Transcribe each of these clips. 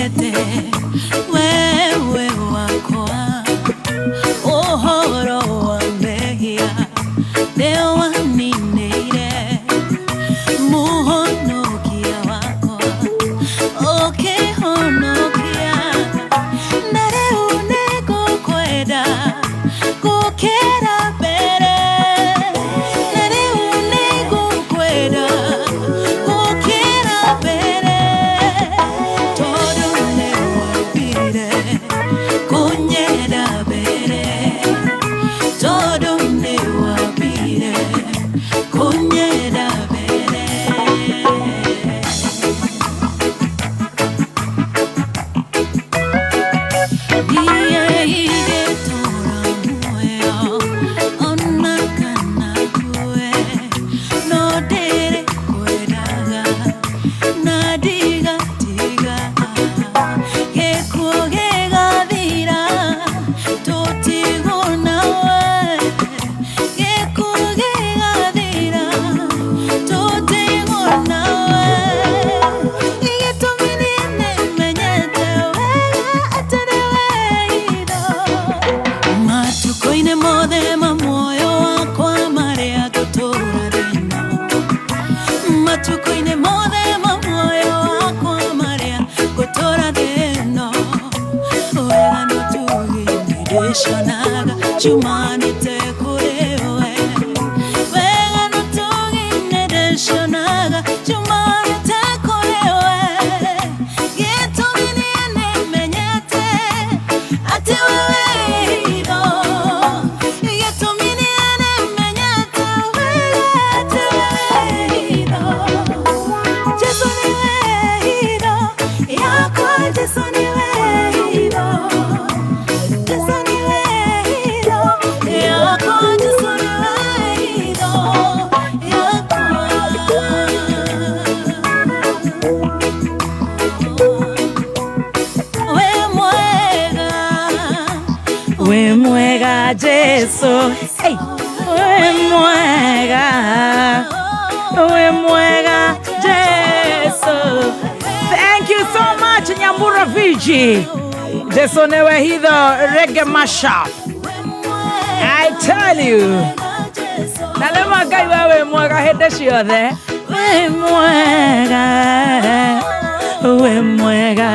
Nĩmenyete wewe wakwa, ũhoro wa mehia nĩwaninĩire, mũhonokia wakwa ũkĩhonokia, na rĩu nĩngũkwenda gũkĩra mbere, na rĩu nĩngũkwenda gũkĩra mbere, tondũ nĩwambire kũnyenda mbere, tondũ nĩwambire kũnyenda mbere. Niĩ ingĩtũũra muoyo ona kana ngue, no ndĩrĩkwendaga na ndigatiga, gĩkuũ gĩgathira tũtigwo nawe, gĩkuũ gĩgathira tũtigwo nawe. Gĩtũmi niĩ nĩmenyete wega atĩ nĩwe itho matukũ-inĩ mothe ma muoyo wakwa marĩa ngũtũũra thĩ-ĩno, matukũ-inĩ mothe ma muoyo wakwa marĩa ngũtũũra thĩ-ĩno, wega na ũtugi nĩndĩcionaga ciumanĩte kũrĩ we, wega na ũtugi nĩndĩcionaga ciumanĩte kũrĩ we. Gĩtũmi niĩ nĩmenyete atĩ we wĩ hitho, gĩtũmi niĩ nĩmenyete wega atĩ we wĩ hitho. Jesu nĩwe hitho yakwa, Jesu nĩwe hitho, Jesu nĩwe hitho yakwa, Jesu nĩwe hitho yakwa. Wĩ mwega. Wĩ mwega Jesu, hey. Wĩ mwega, wĩ mwega Jesu. Thank you so much, Nyambura Viji. Jesu niwe hitho reggae mashup. I tell you. Na rĩmwe Ngai we wĩ mwega hĩndĩ ciothe. Wĩ mwega, wĩ mwega,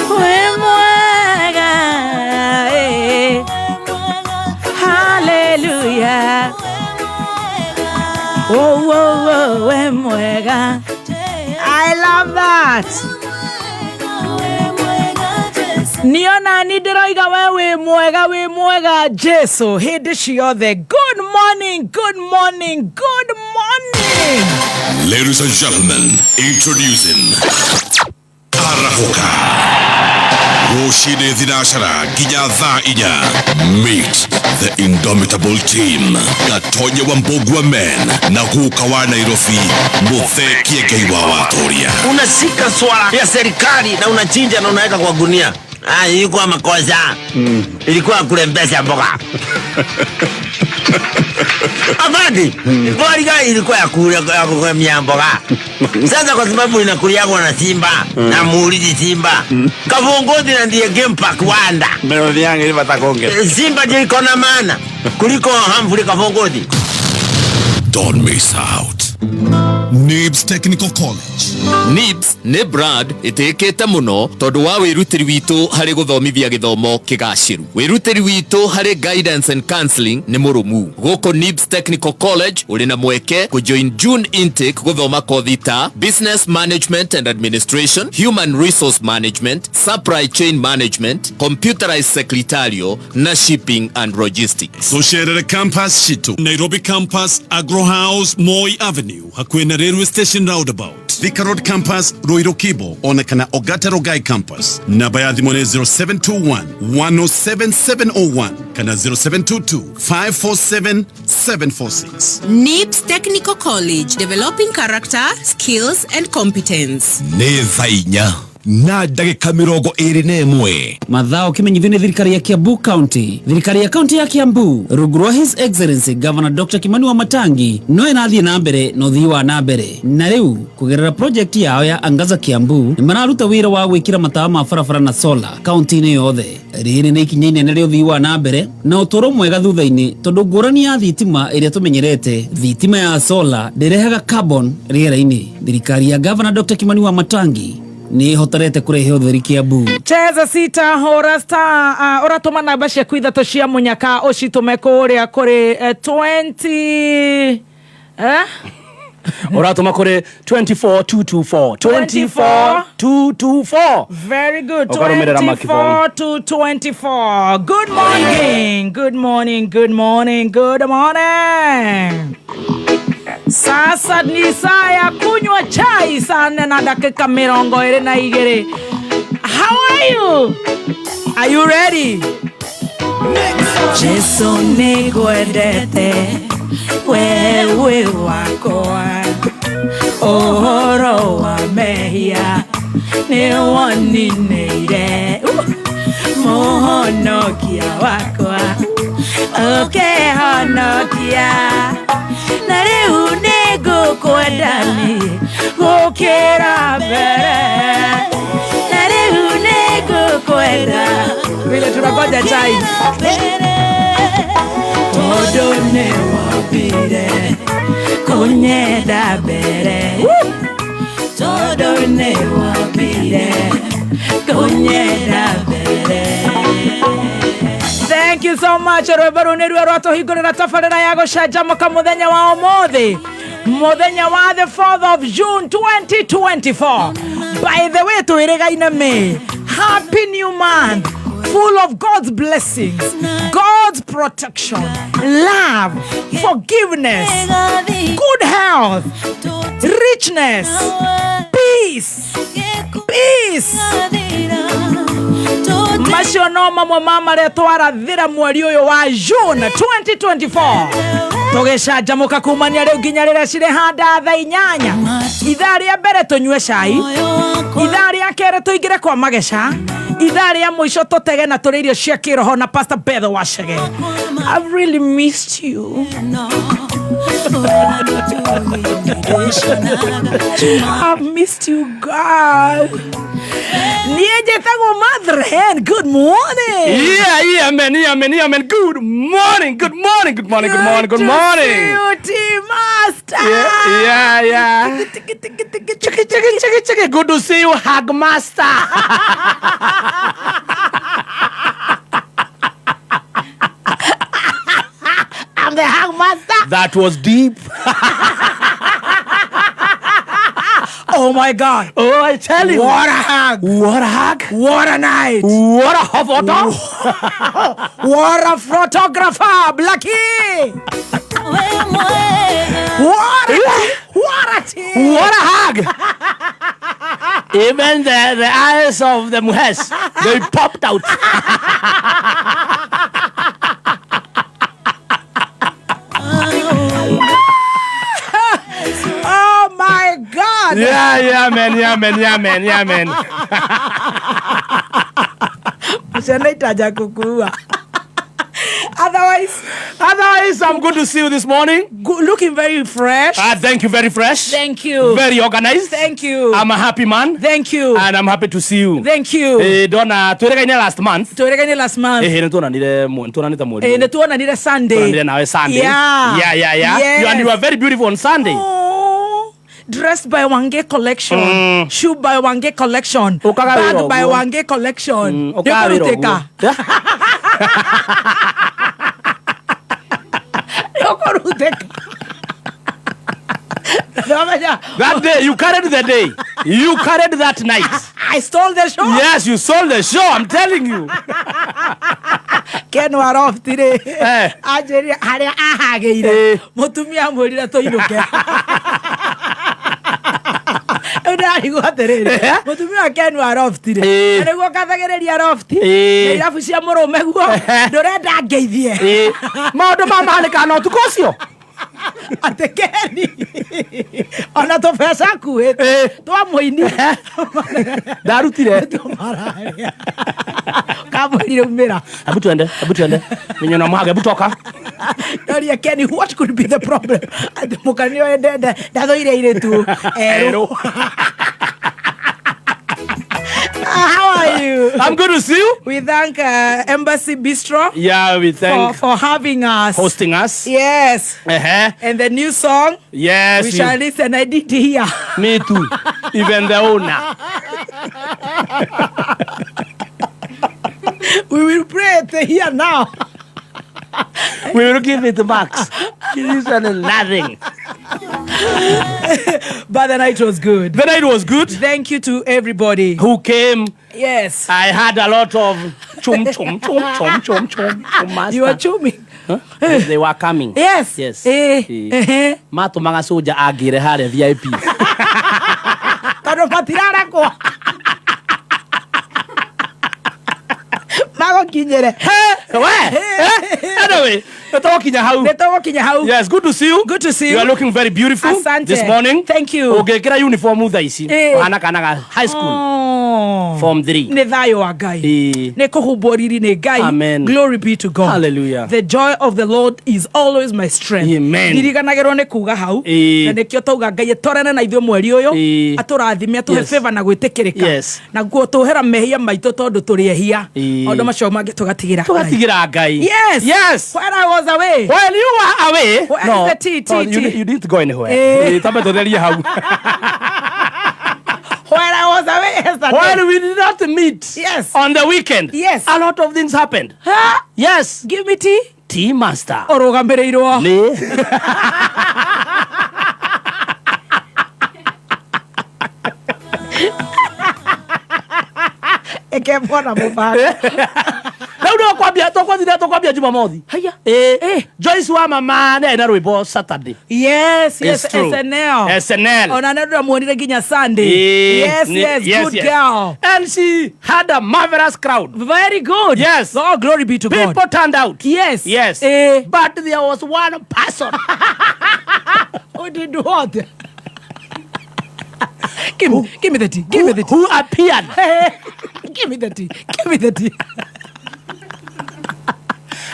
wĩ mwega, eh. Hallelujah. Oh, wĩ mwega. I love that. Niona ni ndĩroiga we wĩ mwega, wĩ mwega Jesu hĩndĩ ciothe. Good morning, good morning, good morning. Ladies and gentlemen, introducing Arahoka. Rũcinĩ thinacara nginya thaa 4. Meet the indomitable team. Gatonye wa Mbogwa Men na guka wa Nairobi Muthee Kiengei wa Watoria. Unashika swala ya serikali na unachinja na unaweka kwa gunia. Ah, ilikuwa makosa. Ilikuwa kurembesha mboga. Afandi, mboga ilikuwa ya kula ya kugemia mboga. Sasa kwa sababu inakuliagwa na simba na muulizi simba. Kavongozi na ndiye game park Wanda. Melody yangu ilipata konge. Simba ndio iko na maana kuliko Humphrey Kavongozi. Don't miss out. NIBS Technical College. NIBS nĩ brand ĩtĩkĩte mũno tondũ wa wĩrutĩri witũ harĩ gũthomithia gĩthomo kĩgacĩru. Wĩrutĩri witũ harĩ guidance and counseling nĩ mũrũmu. Gũkũ NIBS Technical College ũrĩ na mweke kũjoin June intake gũthoma kothi ta Business Management and Administration, Human Resource Management, Supply Chain Management, Computerized Secretarial na Shipping and Logistics. Tũcerere campus citũ Nairobi Campus, Agro House, Moi Avenue, hakuhĩ na Railway Station Roundabout, Thika Road Campus, Ruiru Kibo, ona kana Ogata Rongai Campus. Namba ya thimũ nĩ 0721 107 701 kana 0722 547 746. NIBS Technical College, developing character, skills and competence. Nĩ thaa 4 Na ndagĩka 21. Mathao kimenyithio nĩ thirikari ya Kiambu County. Thirikari ya kaunti ya Kiambu rungu rwa His Excellency Governor Dr. Kimani wa Matangi no ĩrathiĩ na mbere na ũthii wa na mbere, na rĩu kũgerera project yao ya Angaza Kiambu nĩ mararuta wĩra wa gwĩkĩra matawa ma barabara na sola kaunti-inĩ yothe. Rĩrĩ nĩ ikinya inene rĩa ũthii wa na mbere na ũtũũro mwega thutha-inĩ, tondũ ngũrani ya thitima ĩrĩa tũmenyerete, thitima ya sola ndĩrehaga carbon rĩera-inĩ. Thirikari ya Governor Dr. Kimani wa Matangi nĩ ĩhotorete kũrehe ũtheri Kiambu. Cheza sita, hũra star, ũratũma namba ciaku ithatũ cia mũnyaka ũcitũme kũrĩa kũrĩ 20 eh? Ũratũma kũrĩ 24224, 24224. Very good. Ũkarũmĩrĩra Makibong. 24 to 24. Good morning. Good morning. Good morning. Good morning. Sasa ni saa ya kunywa chai, saa 4:22. How are you? Are you ready? Jesu nĩngwendete wewe wakwa, ũhoro wa mehia nĩwoninĩire, mũhonokia wakwa ũkĩhonokia, na rĩu nĩngũkwenda niĩ gũkĩra mbere, na rĩu nĩngũkwenda. Vile tunangoja chai. Tondũ nĩwambire kũnyenda mbere, tondũ nĩwambire kũnyenda mbere. Thank you so much. Rwĩmbo rũu nĩruo rwatũhingũrĩra tabarĩra ya gũcanjamũka mũthenya wa ũmũthĩ, mũthenya wa the 4th of June 2024. By the way, twĩrĩgaine May. Happy new month, full of God's blessings, God's protection, love, forgiveness, good health, richness, peace, peace. Macio no mamwe ma marĩa twarathĩra mweri ũyũ wa June 2024, tũgĩcanjamũka kumania rĩu nginya rĩrĩa cirĩ handa thaa 8. Ithaa rĩa mbere tũnyue cai, ithaa rĩa kerĩ tũingĩre kwa mageca, ithaa rĩa mũico tũtege na tũrĩ irio cia kĩroho na Pastor Beth Wachege. I've really missed you. I've missed you guys. Niĩ njĩtagwo Mother. Good morning. Yeah, man, yeah, man, yeah, man. Good morning, good morning, good morning, good morning, good To morning. see you, Tea Master. Yeah. Chiki, chiki, chiki, chiki. Good to see you, Hag Master. I'm the Hag Master. That was deep. Oh my God. Oh, I tell you. What a hug. What a hug. What a night. What a hot water. What a photographer, Blackie. What a team. What a hug. Even the eyes of the muhes, they popped out. Oh my God. Yeah, man, yeah, man, yeah, man, yeah, man. Ciana itaja kukua. Otherwise, I'm good to see you this morning. Good, looking very fresh. Thank you, very fresh. Thank you. Very organized. Thank you. I'm a happy man. Thank you. And I'm happy to see you. Thank you. Donna, twĩrĩgaine last month. Twĩrĩgaine last month. Nĩtuonanire nĩtuonanĩte mweri. Nĩtuonanire Sunday. Tuonanire nawe Sunday. Yeah. Yeah. Yes. You, and you were very beautiful on Sunday. Oh, dressed by Wange Collection. Shoe by Wange Collection. Ũkaga Bag wĩra by ũguo. Wange Collection. Ũkaga wĩra Nĩũkũrutĩka. ũguo. Nĩũkũrutĩka. Nĩwamenya, That day, you carried the day. You carried that night. I stole the show. Yes, you sold the show, I'm telling you. Ken Warofti rĩ, Eh. anjĩrire harĩa ahagĩire, Eh. mũtumia amwĩrire tũinũke. Rĩu ndĩrarigwo atĩrĩrĩ, Eh. mũtumia wa Ken Warofti rĩ, Eh. na nĩguo ngathagĩrĩria Rofti Eh. na irabu cia mũrũme guo, ndũrenda ngeithie. Maũndũ ma mahanĩkaga na ũtukũ ũcio. Atä keni ona tå beca kuä twa må ini Ndarutire. Kamwä umä ra. Hebu tuende, hebu tuende. Ninyo mwage, hebu toka. Noria Kenny, what could be the problem? Atä må kanio ndathoire irä tu erå. How are you? I'm good to see you. We thank Embassy Bistro Yeah, we thank for having us. Hosting us. Yes. And the new song. Yes. We shall listen. I did hear. Me too. Even the owner. We will pray it here now. We will give it max. This one is nothing. But the night was good. The night was good. Thank you to everybody who came. Yes. I had a lot of chum chum chum chum chum chum chum master. You were chuming. Huh? They were coming. Yes. Yes. Eh. Eh. Matũmaga soja angĩre harĩa VIP. Tondũ matirarekwo. Magũkinyĩre. We. Anyway, nĩtũgũkinya hau. Nĩtũgũkinya hau. Yes, good to see you. Good to see you. You are looking very beautiful Asante. This morning. Thank you. Ũngĩkĩra uniform thaa ici, ũhana kana ga high school. Oh. Form 3. Nĩ thayũ wa Ngai. Nĩ kũhumbwo riri nĩ Ngai. Amen. Glory be to God. Hallelujah. The joy of the Lord is always my strength. Amen. Ndiriganagĩrwo nĩ kuga hau. Na nĩkĩo tauga Ngai ĩtorane na ithuĩ mweri ũyũ. Atũrathime atũhe Yes. favor na gwĩtĩkĩrĩka. Yes. Na gũtũhera mehia maitũ tondũ tũrĩ ehia. Maũndũ macio mangĩ tũgatigĩra Ngai. Tũgatigĩra Ngai. Yes. Yes. When I was away. While you were away. Where No. is the tea, tea, No, you, tea? you didn't go anywhere. Eh. Tambe tũtherie hau. While I was away yesterday. While we did not meet. Yes. On the weekend. Yes. A lot of things happened. Huh? Yes. Give me tea. Tea master. Ũrũgamĩrĩirwo. Nĩ. Ĩkembwo na mũbango. Rĩu no kwambia tũkwambia tũkwambia Jumamothi. Haya. Eh. Joyce wa mama nĩ arĩ na rwĩmbo Saturday. Yes, yes, It's true. SNL. SNL. Ona nĩ ndĩramuonire nginya Sunday. Eh, Yes, yes, yes, good yes. girl. And she had a marvelous crowd. Very good. Yes. Oh, glory be to God. People turned out. Yes. Yes. Eh. But there was one person. Who did what? Give me the tea. Give me the tea. Who appeared. Give me the tea. Give me the tea.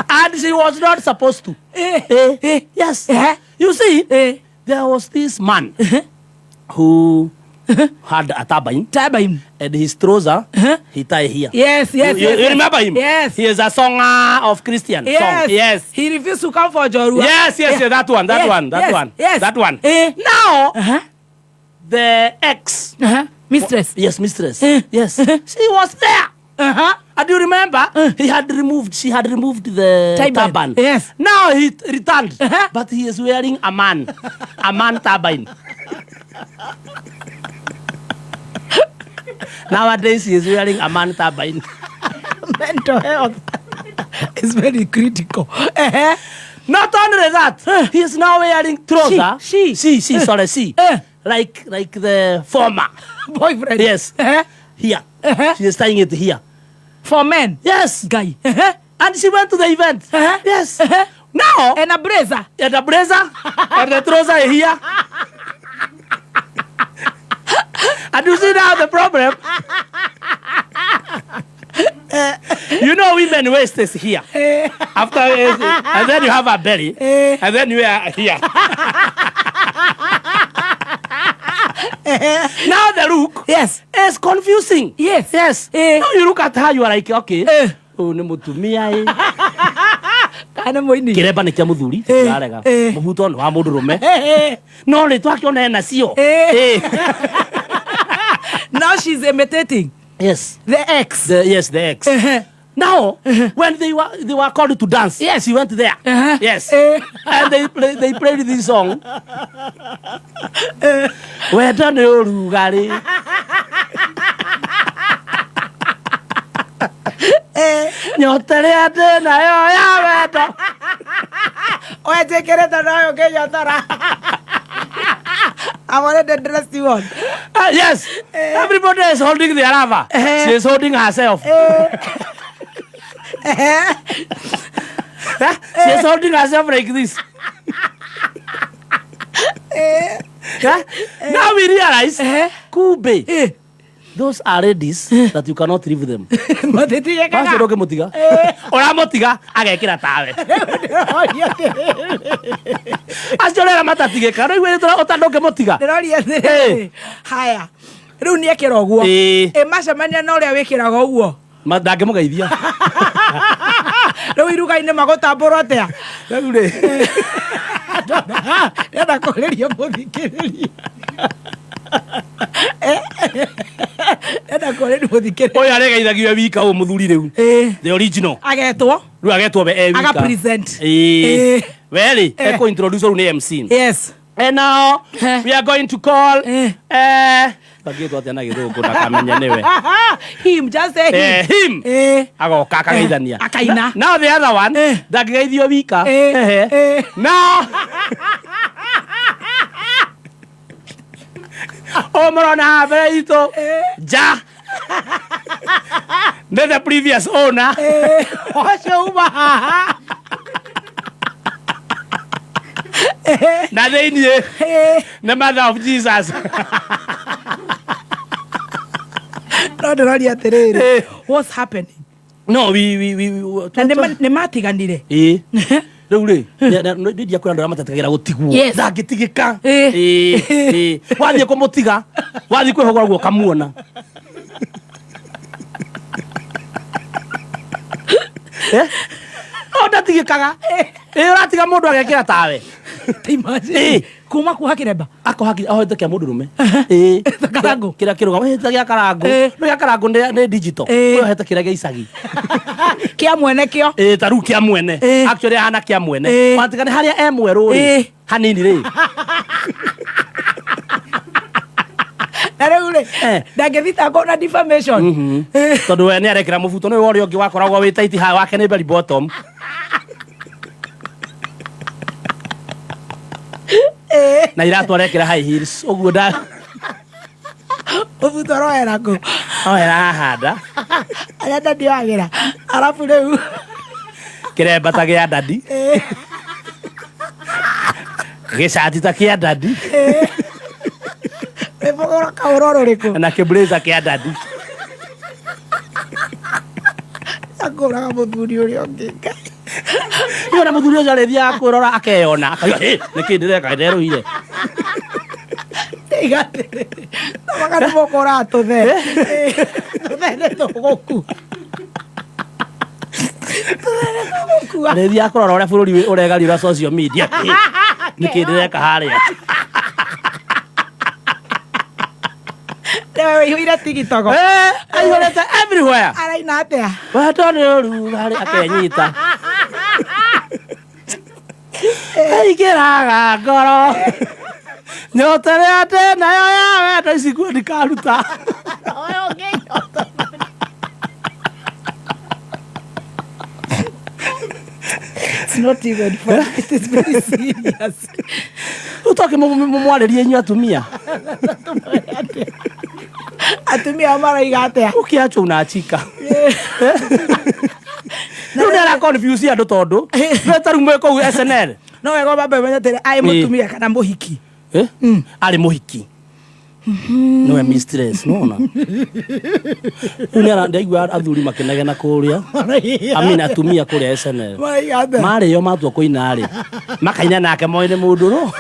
And she was not supposed to. Eh. Eh. Yes. Eh. You see, Eh. there was this man who had a turban. Turban. And his trouser, he tied here. Yes, yes, You, yes. you remember him? Yes. He is a songer of Christian Yes. song. Yes. He refused to come for Jorua. Yes, yes, yes, that one, that Yes, one, that yes, one. Yes. That one. Eh. Now, the ex. Mistress. Yes, mistress. Eh. Yes. She was there. Uh-huh. And you remember, he had removed, she had removed the Turban. turban. Yes. Now he returned, Uh-huh. but he is wearing a man turban. Nowadays he is wearing a man turban. Mental health is very critical. Uh-huh. Not only that, he is now wearing trouser. She. She, she. Like the former boyfriend. Yes. Uh-huh. Here. Uh-huh. She is tying it here. For men. Yes. Guy. Uh-huh. And she went to the event. Uh-huh. Yes. Uh-huh. Now. And a blazer. And a blazer. And the trouser here. And you see now the problem. You know women waist is here. After, and then you have a belly. And then you are here. Now the look yes. is confusing. Yes. Yes. Eh. Now you look at her, you are like, okay. Eh. Ũyũ nĩ mũtumia ĩ. Kana mũini. Kĩremba nĩ kĩa mũthuri, Eh. tũrarega. Eh. Mũbuto nĩ wa mũndũrũme. Eh. No rĩ twakĩona ena cio. Eh. Eh. Now she's imitating Yes. the ex. The, yes, the ex. Uh-huh. Now, when they were called to dance, Yes. she went there. Uh-huh. Yes. Eh. And they played this song. Wendo nĩ ũrugarĩ. Nyota ĩrĩa ndĩ nayo ya wendo. Wetĩkĩrĩte nayo ũkĩnyotora. I wanted the dress you on. Yes. Everybody is holding their lover. Eh. She is holding herself. Eh. She is holding herself like this. Yeah? Now we realize kumbe those are ladies that you cannot leave them. Matitigekaga. Acio ndũngĩmũtiga. Ũramũtiga agekĩra tawe. Acio rĩera matatigĩka rĩu ĩrĩ ũta ndũngĩmũtiga. Ndĩroria atĩrĩrĩ, haya rĩu nĩ ekĩra ũguo, ĩ macemania na ũrĩa wĩkĩraga ũguo? Ndangĩmũgeithia. Rĩu iruga-inĩ magũtambũrwo atĩa? Rĩu rĩ, ndĩrenda kũrĩria mũthikĩrĩria, ndĩrenda kũrĩria mũthikĩrĩria. Ũyũ aregeithagio e wika, ũyũ mũthuri rĩu. The original. Agetwo. Rĩu agetwo we e wika. Aga present. Ĩĩ. We rĩ, ekũ introduce rĩu nĩ MC. Yes. And now we are going to call tangĩtwo atĩa na gĩthũngũ ndakamenya nĩwe. Him, just say him. Him. Agoka akageithania. Akaina. Now the other one ndangĩgeithio wika. Ehe. Now ũyũ mũrona haha mbere itũ nja nĩ the previous owner. Ũcio uma haha. Na thĩiniĩ nĩ mother of Jesus. No ndĩroria atĩrĩrĩ, what's happening? No we Na nĩ matiganire? Ĩĩ, rĩu rĩ, ndia kwĩra andũ arĩa matetagĩra gũtigwo. Yes. Ndangĩtigĩka. Ĩĩ, ĩĩ. Wathiĩ kũmũtiga, wathiĩ kwĩhũgũra guo ũkamuona. Eh? O ndatigĩkaga. Ĩĩ, ũratiga mũndũ agekĩra tawe. Imagine. Kuma kuoha kĩremba. Akoha ahoete kĩa mũndũ rũme. Ĩĩ. Karangũ. Kĩrĩa kĩrũgama, ĩĩ, ta gĩa karangũ. No gĩa karangũ nĩ digital. Ĩĩ. Ũyũ ohete kĩrĩa gĩa icagi. Kĩa mwene kĩo. Ĩĩ, ta rĩu kĩa mwene. Actually ahana kĩa mwene. Watiga nĩ harĩa e mwerũ rĩ. Hanini rĩ. Na rĩu rĩ, ndangĩthitangwo na defamation? Tondũ we nĩ arekĩra mũbuto nĩ ũrĩa ũngĩ wakoragwo wĩ tight haha wake nĩ bell bottom. Na iratũ arekĩra high heels ũguo nda Mũbuto ũroera kũ? Oera haha nda. Arĩa ndandioagĩra arabu rĩu. Kĩremba ta gĩa dadi. Gĩcati ta kĩa dadi. Wĩbũgũra kaũrũ rũrĩkũ? Na kĩblazer kĩa dadi. Akũraga mũthuri ũrĩa ũngĩ. Nĩ ona mũthuri ũcio arĩthiaga kwĩrora akeyona akauga, "Hĩ, nĩkĩ ndĩreka nderũire?" Iga atĩrĩrĩ, tũmaga nĩ mũkũraga tũthe tũthe nĩ tũgũkua, tũthe nĩ tũgũkua. Arĩthiaga kũrora ũrĩa bũrũri ũregariũra social media. "Hĩ, nĩkĩ ndĩreka harĩa?" Rĩu wĩihũire tigitogo. Aihũrĩte everywhere. Araina atĩa? Wendo nĩ ũrugarĩ akenyita aingĩraga ngoro nyota ĩrĩa ndĩ nayo ya wendo ici nguo ndikaruta. It's not even funny. It is very serious. Rĩu toke mũmwarĩrie inyuĩ atumia. Atumia ao maraiga atĩa? Ũkĩachwo unachika rĩu nĩ ara confuse andũ tondũ rĩu ta rĩu mwĩ kũu SNL. No wega wambe ũmenye atĩrĩ, arĩ mũtumia kana mũhiki? Eh? Arĩ mũhiki nĩwe mistress nona rĩu nĩ ndaigua athuri makĩnegena kũrĩa, I mean atumia kũrĩa SNL. Maraiga atĩa? Marĩo matua kũina rĩ, makaina nake moĩ nĩ mũndũ rũ.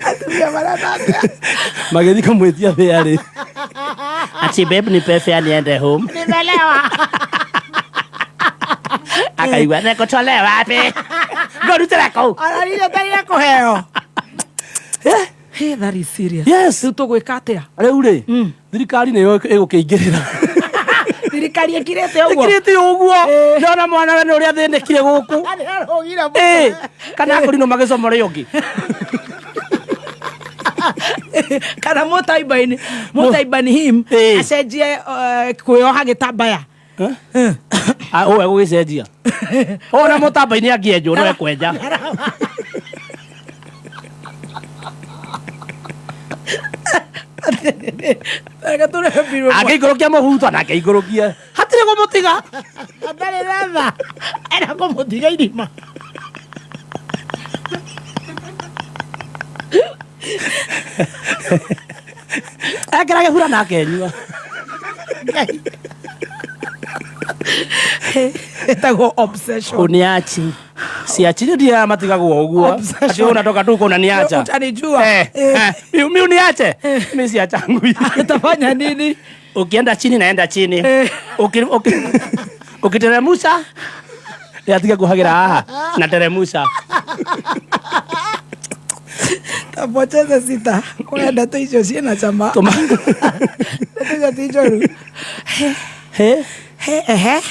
Atumia marenda atĩa? Magĩthiĩ kũmwĩtia fare rĩ, ati babe nipe fare niende home. Nimelewa. Akaigua nĩngũtolewa wapi ngũrutĩra kũu. Ararire tarire kũheo. Hey, that is serious. Yes. Rĩu tũgwĩka atĩa? Rĩu rĩ, thirikari nĩyo ĩgũkĩingĩrĩra. Thirikari ĩkirĩte ũguo? Ĩkirĩte ũguo. Ndona mwana we nĩ ũrĩa athĩnĩkire gũkũ. Ararũgire mũno. Ĩ, kana akũrinwo magĩcomore ũngĩ. Kana mũtaibaini mũtaibani him acenjie kwĩyoha gĩtambaya. Ũũ egũgĩcenjia ona mũtamba-inĩ angĩenjwo no ekwenja. Reke tũrehe mbirũ. Angĩikũrũkia mũbuto nake aikũrũkie hatirĩ. Ndigũmũtiga. Atarĩ tha ena kũmũtiga irima. Ekĩra gĩbura na akenyua. Ĩtagwo obsession. Uniachi. Siachi ndio matigagwo ũguo. Obsession. Acio unatoka tu unaniacha. Utanijua. Eh, Eh. eh, mi uniache. Mi siachangui. Utafanya nini? Ukienda chini naenda chini. Eh. Ukiteremusha yatige kuhagira haha na teremusha. Tapocheza sita. Kwa ndeto icio ciĩna cama. Tũma. Ndeto icio ti njũru. He. He, ehe.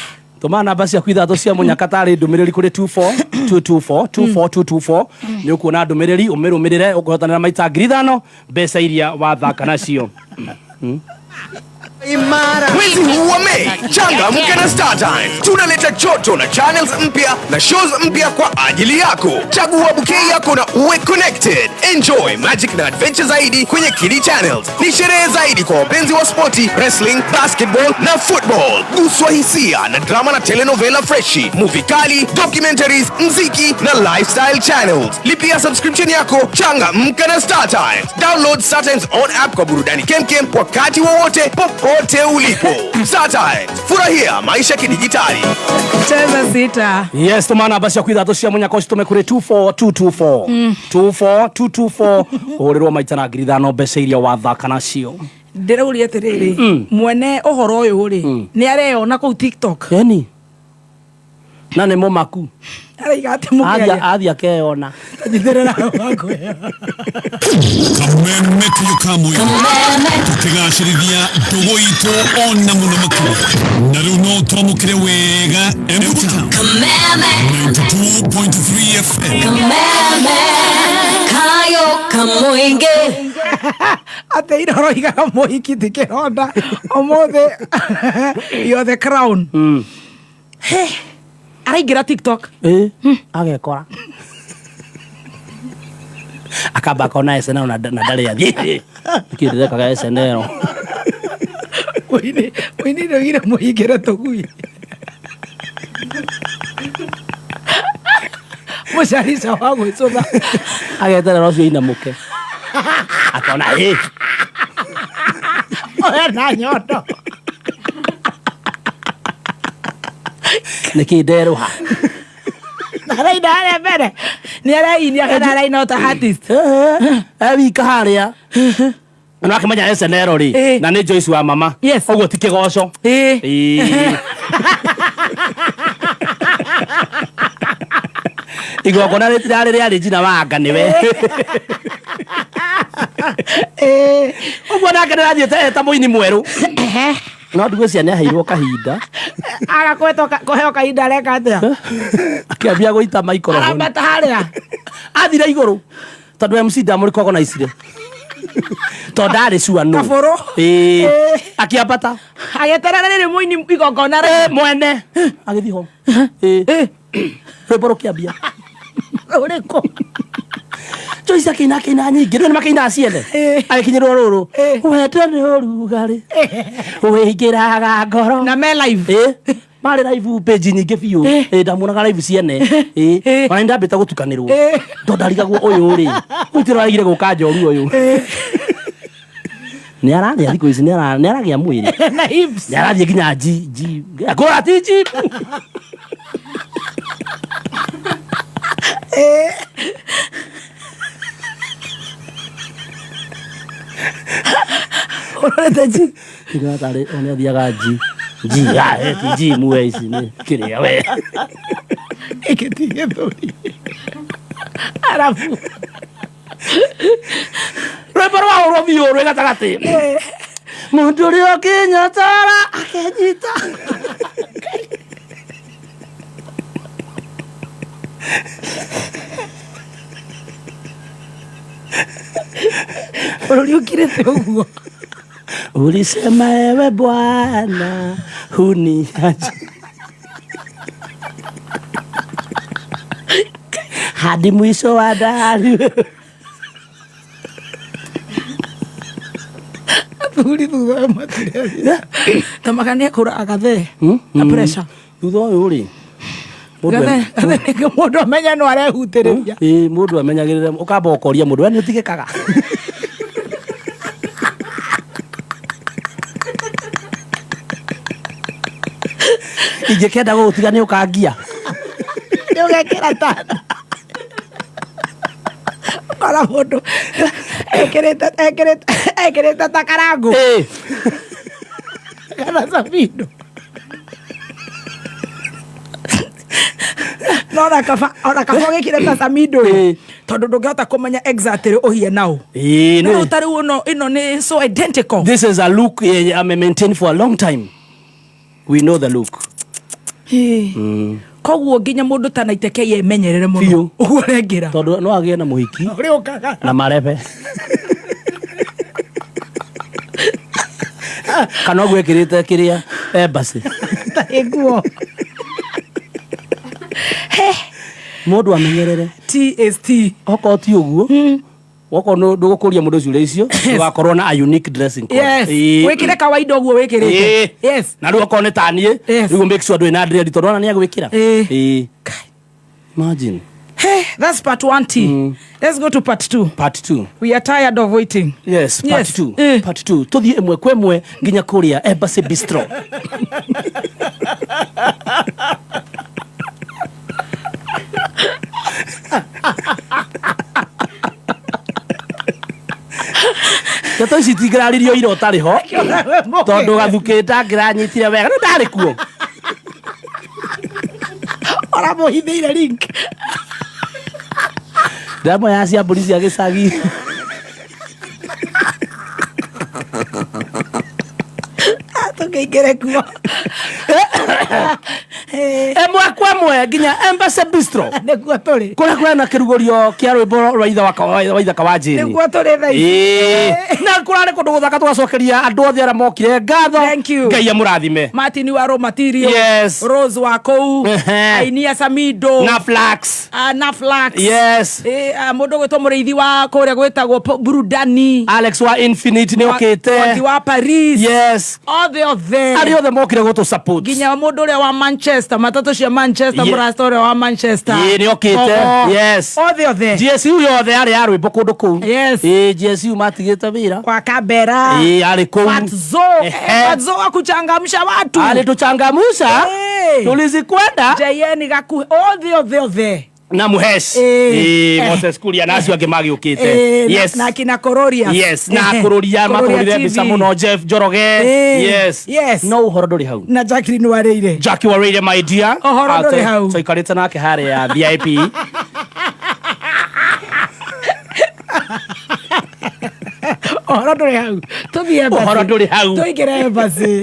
Tũma namba ciaku ithatũ cia mũnyaka tarĩ ndũmĩrĩri kũrĩ 24224 24224 nĩ ũkuona ndũmĩrĩri ũmĩrũmĩrĩre ũkũhotanĩra maita 5,000 mbeca iria wathaka nacio. Mwezi huu wa Mei, changamka na StarTimes. Tunaleta joto na channels mpya na shows mpya kwa ajili yako. Chagua bouquet yako na uwe connected. Enjoy magic na adventure zaidi kwenye Kili Channels. Ni sherehe zaidi kwa wapenzi wa spoti, wrestling, basketball na football. Guswa hisia na drama na telenovela freshi, movie kali, documentaries, mziki na lifestyle channels. Lipia subscription yako, changamka na StarTimes. Download StarTimes on app kwa burudani kemkem wakati wowote popote ulipo. StarTimes, furahia maisha kidijitali. Cheza sita. Yes, tũma namba ciaku ithatũ cia mũnyaka ũcitũme kũrĩ 24224 24224 ũhũrĩrwo maita na 5,000 mbeca iria wathaka nacio. Ndĩrauria atĩrĩrĩ, mwene ũhoro ũyũ rĩ, nĩ areyona kũu TikTok. Eni na nĩ mũmaku. Araiga atĩ mũkĩaria. Athiĩ akeyona. Nyitĩrĩra wakwĩra. Kameme kayũ ka mũingĩ tũkĩgacĩrithia ndũgũ itũ ona mũno makĩria na rĩu no twamũkĩre wega Embu Town 92.3 FM. Kayo kamoinge. Atĩ iroro igaga mũhiki ti kĩronda. Ũmũthĩ you're the crown. He, araingĩra TikTok. Ĩ, agekora. Akamba akona SNL na ndarĩ athiĩ. Nĩkĩ ndĩrekaga SNL? Mũini mũini nĩoigire mũhingĩre tũgui. Mũcarica wa gwĩcũtha. Ageterera ũcio ainamũke. Akona ĩ. Oya na nyondo. Nĩkĩ nderũha? Araina harĩa mbere. Nĩ arainia kana araina ota artist. E wika harĩa. Na akĩmenya SNL rĩ, Ĩ. na nĩ Joyce wa mama. Yes. Ũguo ti kĩgoco. Ĩ. Ĩ. Igongona rĩtirarĩ rĩarĩ njina wanga nĩwe. Ĩ. Ũguo nake nĩarathiĩte eta mũini mwerũ. No ndigwĩciria nĩaheirwo kahinda. Aga kwetwo kũheo kahinda areka atĩa? Akĩambia gũita maikoroboni. Arambata harĩa. Athire igũrũ. Tondũ MC ndamũrĩkogonaicire. Tondũ ndarĩ sure nũ. Kabũrũ. Ĩ. Ĩ. Akĩambata. Agĩeterera rĩrĩ mũini igongona Ĩ, rĩ. mwene. Agĩthiĩ ho. Ĩ. Rwĩmbo rũkĩambia. Ũrĩkũ? Joyce akĩina akĩina nyingĩ rĩu nĩmakĩinaga ciene. Ĩ. Agĩkinyĩrwo rũrũ. Ĩ. Wendo nĩ ũrugarĩ. Wĩingĩraga ngoro. Na me live. Ĩ. Marĩ live page nyingĩ biũ. Ĩ. Ĩ, ndamuonaga live ciene. Ĩ. Ĩ. Ona nĩndambĩte gũtukanĩrwo. Ĩ. Tondũ ndarigagwo ũyũ rĩ. Ũyũ ti ũrarigire gũka njoru ũyũ. Nĩ ararĩa thikũ ici nĩaragĩa mwĩrĩ. Na hips. Nĩ arathiĩ nginya G G. Ngũra ti G. Ũrorete G. Nginya tarĩ o nĩ athiaga G. G, ah, ti G muwe ici nĩ kĩrĩa we. Gĩkĩ ti gĩthũri. Arabu. Rwĩmbo rwahũrwo biũ rwĩ gatagatĩ. Mũndũ ũrĩa ũkĩnyotora akenyita. Bũrũri ũkirĩte ũguo. Ulisema ewe Bwana huniachi hadi mwisho wa dahari. Athuri thutha ũyũ matirethia. Tamaka nĩ ekũraga gathe. Na pressure. Thutha ũyũ rĩ mũndũ Gathe gathe nĩ mũndũ amenye no arehutĩrĩria. Ĩĩ, mũndũ amenyagĩrĩre ũkamba ũkoria mũndũ we nĩ ũtigĩkaga. Ingĩkenda gũgũtiga nĩ ũkangia. Nĩ ũgekĩra tana. Ũkora mũndũ ekĩrĩte ekĩrĩte ekĩrĩte ta karangũ. Ĩĩ. Kana sabindo. No ona kaba ona kaba ũgĩkĩre ta samindo rĩ Ĩĩ. tondũ ndũngĩhota kũmenya exactly ũhie naũ. Ĩĩ, No nĩ- rĩu ta rĩu ĩno ĩno nĩ so identical. This is a look yenye ame maintain for a long time. We know the look. Ĩĩ. Koguo nginya mũndũ ta naiteke yemenyerere mũno. Biũ. Ũguo arengĩra. Tondũ no agĩe na mũhiki Ũrĩa ũkaga. na marebe. Kana ũguo ekĩrĩte kĩrĩa embassy. Tarĩ nguo. Mũndũ amenyerere. T is T. Okorwo ti ũguo wokorwo ndũgũkũria mũndũ ciũria icio ndũgakorwo na a unique dressing code. Yes. Ĩĩ. Wĩkĩre kawaida ũguo wĩkĩrĩte. Ĩĩ. Yes. Na rĩu okorwo nĩ ta niĩ Yes. rĩu make sure ndũrĩ na dread tondũ ona nĩ agwĩkĩra. Ĩĩ. Ĩĩ. Imagine. Hey, that's part 1 T. Let's go to part 2. Part 2. We are tired of waiting. Yes, part Yes. 2. Eh. Part 2. Tuthiĩ ĩmwe kwa ĩmwe nginya kũrĩa Embassy Bistro. Ndeto ici itingĩraririo ira ũtarĩ ho tondũ gathukĩ ndangĩranyitire wega no ndarĩ kuo. Ũramũhithĩire link. Ndamwe ya cia mbũri cia gĩcagi. Tũkĩingĩre kuo. Ĩmwe kwa ĩmwe nginya Embassy Bistro. Nĩguo tũrĩ. Kũrĩa kũrena kĩrugũrio kĩa rwĩmbo rwa ithe wa ithaka wa Jane. Nĩguo tũrĩ thaa ici. Ĩĩ. Na kũrarĩ kũndũ gũthaka tũgacokeria andũ othe arĩa mokire ngatho. Thank you. Ngai amũrathime. Martin wa Raw Material. Yes. Rose wa kũu. Ehe. Ainia Samido. Na Flax. Na Flax. Yes. Mũndũ gwĩtwo mũrĩithi wa kũrĩa gwĩtagwo Burudani. Alex wa Infinite nĩ okĩte. Mwangi wa Paris. Yes. Othe othe. Arĩa othe mokire gũtũ support. Nginya mũndũ ũrĩa wa Manchester, matatũ cia Manchester, mũrasta ũrĩa wa Manchester. Ĩĩ, nĩ okĩte. Oho. Yes. Othe othe. GSU yothe yarĩ ya rwĩmbo kũndũ kũu. Yes. Ĩĩ, GSU matigĩte wĩra. Kwa Kabera. Ĩĩ, arĩ kũu. Fatzo. Ehe. Fatzo wa kuchangamsha watu. Alituchangamusha. Ĩĩ. Tulizikwenda. JN Gakuhi. Othe othe othe. Na Muhesh. Ĩĩ. Ĩĩ, Moses Kuria na acio angĩ magĩũkĩte. Ĩĩ, Yes. na kina Kororia. Yes, na Kũrũria matũrire mbica mũno Jeff Njoroge. Ĩĩ. Yes. Yes. No ũhoro ndũrĩ hau. Na Jacqueline Wareire. Jackie Wareire my dear. Ũhoro ndũrĩ hau. Tũikarĩte nake harĩa VIP. Ũhoro ndũrĩ hau. Tũthiĩ embassy. Ũhoro ndũrĩ hau. Tũingĩre embassy.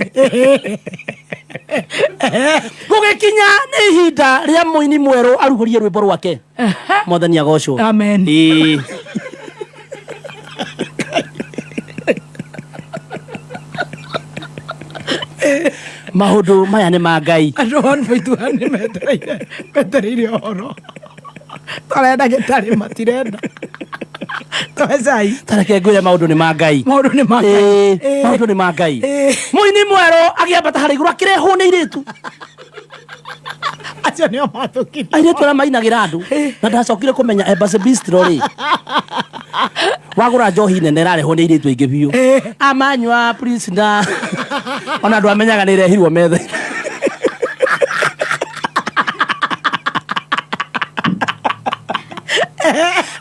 Gũgĩkinya nĩ ihinda rĩa mũini mwerũ aruhũrie rwĩmbo rwake. Mwathani agocwo. Amen. Ĩĩ. Maũndũ maya nĩ ma Ngai. Andũ 1.1 nĩ metereire metereire ũhoro. Tũrenda gĩtarĩ matirenda. Tũhe cai. Tareke ngwĩre maũndũ nĩ ma Ngai. Maũndũ nĩ ma Ngai. Ĩĩ, Ĩĩ. maũndũ nĩ ma Ngai. Ĩĩ. Mũini mwerũ agĩambata harĩa igũrũ akĩrehwo nĩ airĩtu. Acio nĩo mathũkirie. Airĩtu arĩa mainagĩra andũ. Na ndacokire kũmenya Embassy Bistro rĩ. Wagũra njohi nene ĩrarehwo nĩ airĩtu aingĩ biũ. Ĩĩ. Amanyua please na ona andũ amenyaga nĩ ĩrehirwo metha.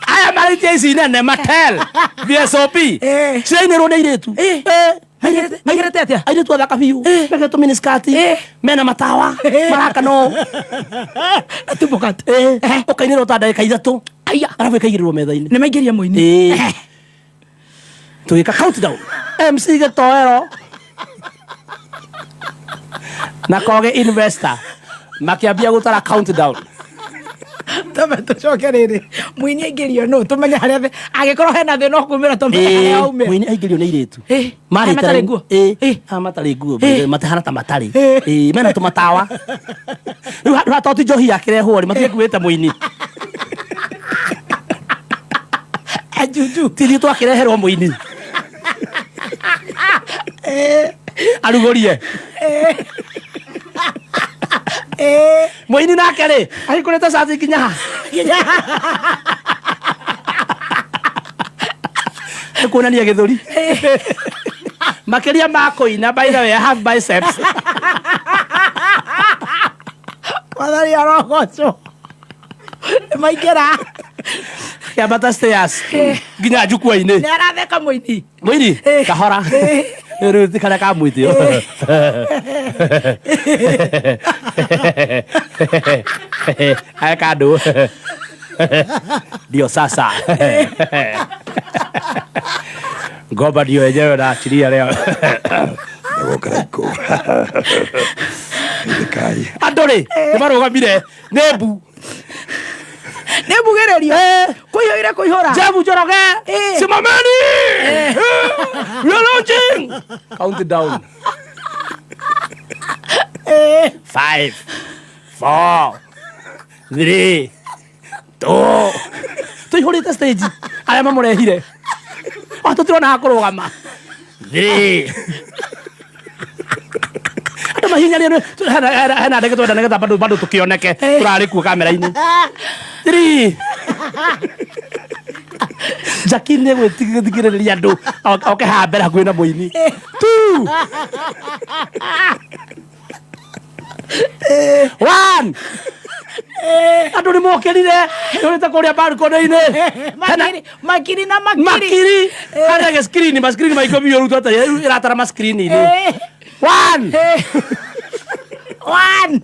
Aya marĩtie ici nene Mattel VSOP Ĩĩ. cirainĩrwo nĩ airĩtu. Ĩĩ. Ĩĩ. Maigĩrĩte atĩa? Airĩtu athaka biũ mekĩrĩtwo miniskirt mena matawa marakana ũũ. Atumbũkate. Ĩĩ. Ũkainĩrwo ta ndagĩka ithatũ Aya. arabu ĩkaigĩrĩrwo metha-inĩ. Nĩ maingĩria mũini. Ĩĩ. Tũgĩka countdown. MC Gĩtoero na Koge Investor makĩambia gũtara countdown. Tũme tũcoke rĩrĩ. Mũini aingĩrio nũ tũmenye harĩa angĩkorwo hena thĩna ũkumĩra tũmenye harĩa Ĩĩ, aumĩra. mũini aingĩrio nĩ airĩtu. Ĩĩ. Marĩ Aya matarĩ nguo? Ĩĩ. Ĩĩ. Aya matarĩ nguo Ĩĩ. matihana ta matarĩ. Ĩĩ. Ĩĩ, mena tũmatawa. Rĩu handũ ha toti njohi yakĩrehwo rĩ matigĩkuĩte mũini. Ajuju. Tithuĩ twakĩreherwo mũini. Arugũrie. Mũini nake rĩ, ahingũrĩte cati nginya ha? Nĩ kuonania gĩthũri. Makĩria ma kũina, by the way, I have biceps. Mwathani arogocwo. Nĩmaingĩra. Kĩambata stairs nginya njukwa-inĩ. Nĩ aratheka mũini. Mũini kahora. Rĩu ti karĩa ka mwĩtĩo. Aya kando. Ndio sasa. Ngomba ndio yenyewe naachilia leo. Andũ rĩ, nĩ marũgamire nĩ mbu. Nĩ mbugĩrĩrio. Kũihũire kũihũra. Jebu Njoroge, simameni! We are launching! Count down. 5, 4, 3, 2. Tũihũrĩte stage arĩa mamũrehire. O tũtirona ha kũrũgama. 3. Andũ mahinyania hena ndege twenda nĩgetha bado bado tũkĩoneke tũrarĩ kuo kamera-inĩ. 3. Jackie nĩ gwĩtigĩrĩria andũ oke haha mbere hakuhĩ na mũini. 2. 1. Andũ nĩ mokĩrire yũrĩte kũrĩa balcony-inĩ. Makiri, makiri na makiri. Makiri. Hena gĩskrini, maskrini ma ikũmi ũru twatara ĩratara maskrini-inĩ. 1. 1.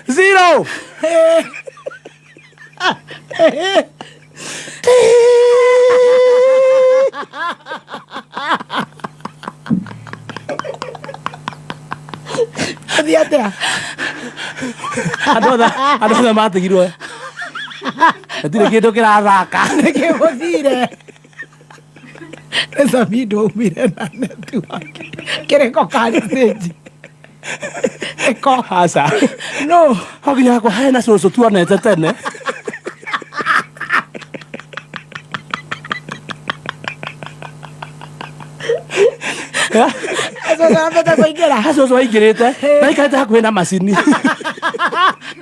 0. Thiĩ atĩa? Andũ othe matigirwo. Gũtirĩ kĩndũ kĩrathaka. Nĩkĩ gũthire? Nĩ Samido aumire na network. Kĩrĩko karĩ stage. Ĩko. Aca. No. Hau nginya hakwa hena cũcũ tuonete tene. Cũcũ ambĩte kũingĩra. Cũcũ aingĩrĩte na aikarĩte hakuhĩ na macini.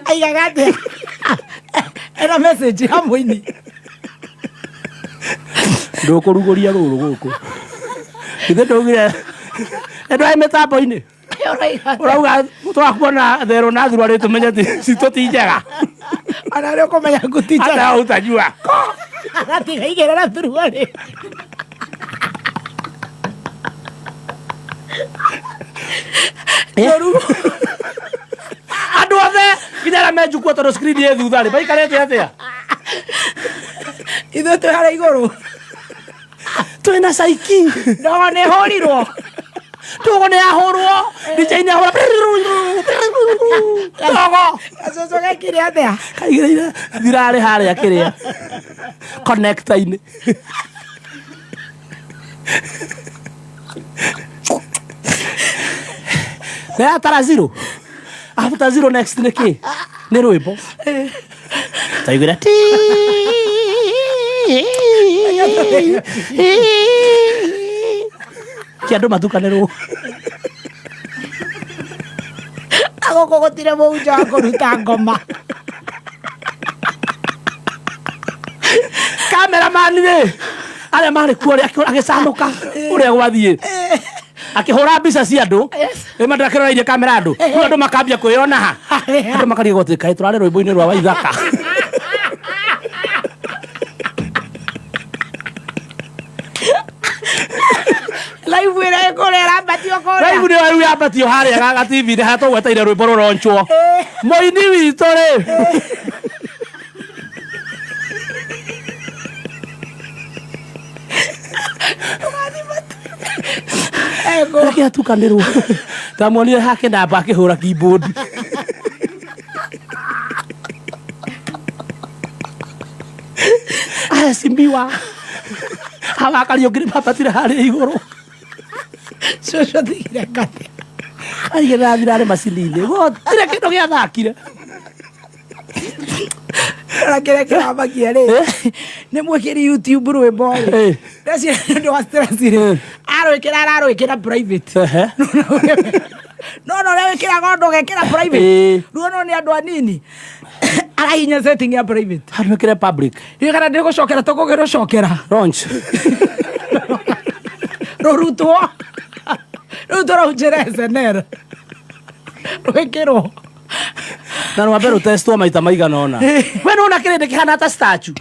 Aigaga atĩa? Ena message ya mũini. Ndũkũrugũria rũrũ gũkũ. Ithe ndũgire andũ aya mĩtambo-inĩ. Ũrauga twakuona therũ na thurarĩ tũmenye citũ ti njega. Ona nĩ ũkũmenya nguti njega. Hata utajua. Aratiga igĩrĩra thuruarĩ. Andũ othe nginya arĩa me njukua tondũ screen ĩ thutha rĩ maikarĩte atĩa? Ithuĩ twĩ harĩa igũrũ. Twĩna caiki. Ndogo nĩ ĩhũrirwo. Ndogo nĩ yahũrwo. DJ nĩ ahũra. Ndogo. Gacũcũ gekire atĩa? Kaigĩrĩire thirarĩ harĩa kĩrĩa. Connector-inĩ. Nĩ yatara zero. After zero next nĩ kĩ? Nĩ rwĩmbo. Taiguĩra ti. Kĩ andũ matukanĩrwo. Gũkũ gũtirĩ mũhunjia wa kũruta ngoma. Cameraman rĩ arĩa marĩ kuo rĩ agĩcanũka ũrĩa gwathiĩ. Akĩhũra mbica cia andũ. Rĩmwe ndakĩroreirie kamera andũ. Rĩu andũ makambia kwĩyona ha. Andũ makarigwo atĩ kaĩ tũrarĩ rwĩmbo-inĩ rwa Waithaka. Live ĩrĩa ĩkũrĩa ĩrambatio kũrĩa. Live nĩyo rĩu yambatio harĩa ga TV-inĩ harĩa tũgweteire rwĩmbo rũronchwo. Mũini witũ rĩ. Reke atukanĩrwo. Ndamuonire hake namba akĩhũra keyboard. Aheshimiwa. Hawa Kariũki nĩ mambatire harĩa igũrũ. Cũcũ athire ngathĩ. Aigĩrĩra thirarĩ macini-inĩ. Gũtirĩ kĩndũ gĩathakire. Na kĩrĩa kĩramakia rĩ nĩ mwĩkĩri YouTube rwĩmbo rĩ ndeciria nĩ ũndũ wa stress rĩ arwĩkĩra ararwĩkĩra private no no ũrĩa wĩkĩraga ũndũ ũgekĩra private rĩu no nĩ andũ anini arahinya setting ya private Arwĩkĩre public. Rĩu kana ndĩgũcokera tũkũgĩrũcokera launch rũrutwo rĩu tũraunjĩra SNL rwĩkĩrwo na rwambe rũtestwo maita maigana ũna. We nĩwona kĩrĩndĩ kĩhana ta statue.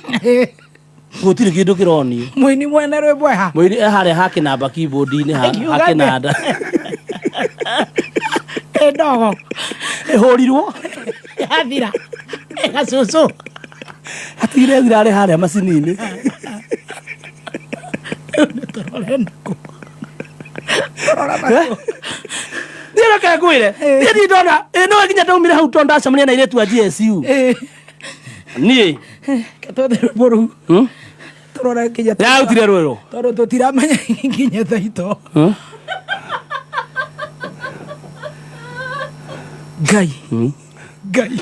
Gũtirĩ kĩndũ kĩronio. Mũini mwene rwĩmbo eha. Mũini e harĩa ha kĩnamba keyboard-inĩ ha Akiuga ha kĩnanda. Ĩ ndogo. Ĩhũrirwo. Yathira. Ĩgacũcũ. Atigire thira arĩ harĩa macini-inĩ. Tũrore nakũ. Niĩ reke ngwĩre. Niĩ ndirĩ ndona ĩ no nginya ndaumire hau tondũ ndacemania na airĩtu a GSU. Niĩ. Ketwethe rwĩmbo rũu. Tũrore nginya Yarutire rwĩrũ. Tondũ tũtiramenya nginya thaito. Ngai. Ngai. Ngai.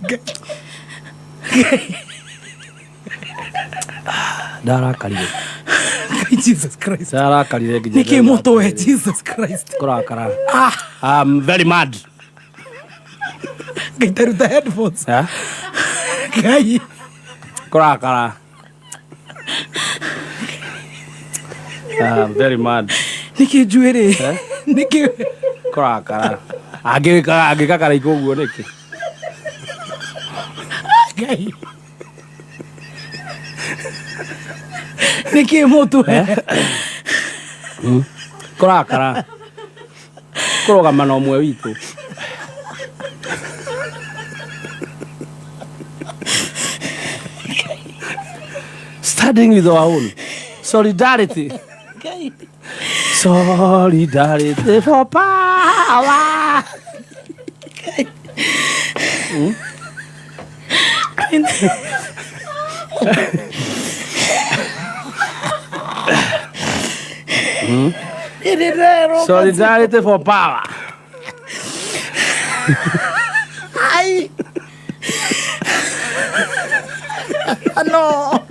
Ngai. Ngai. Ndarakarire. Ngai Jesus Christ. Ndarakarire nginya. Nĩkĩ mũtwe Jesus Christ. Kũrakara. Ah. I'm very mad. Ngai taruta headphones. Eh? Ngai. Kũrakara. I'm very mad. Nĩkĩ njuĩrĩ? Nĩkĩ? Kũrakara. Angĩka angĩka karaiko ũguo nĩkĩ? Ngai. Nĩkĩ mũtwe? Kũrakara. Kũrũgama na ũmwe witũ. Standing with our own. Solidarity. Ngai. Solidarity for power. Solidarity for power. Ai. No.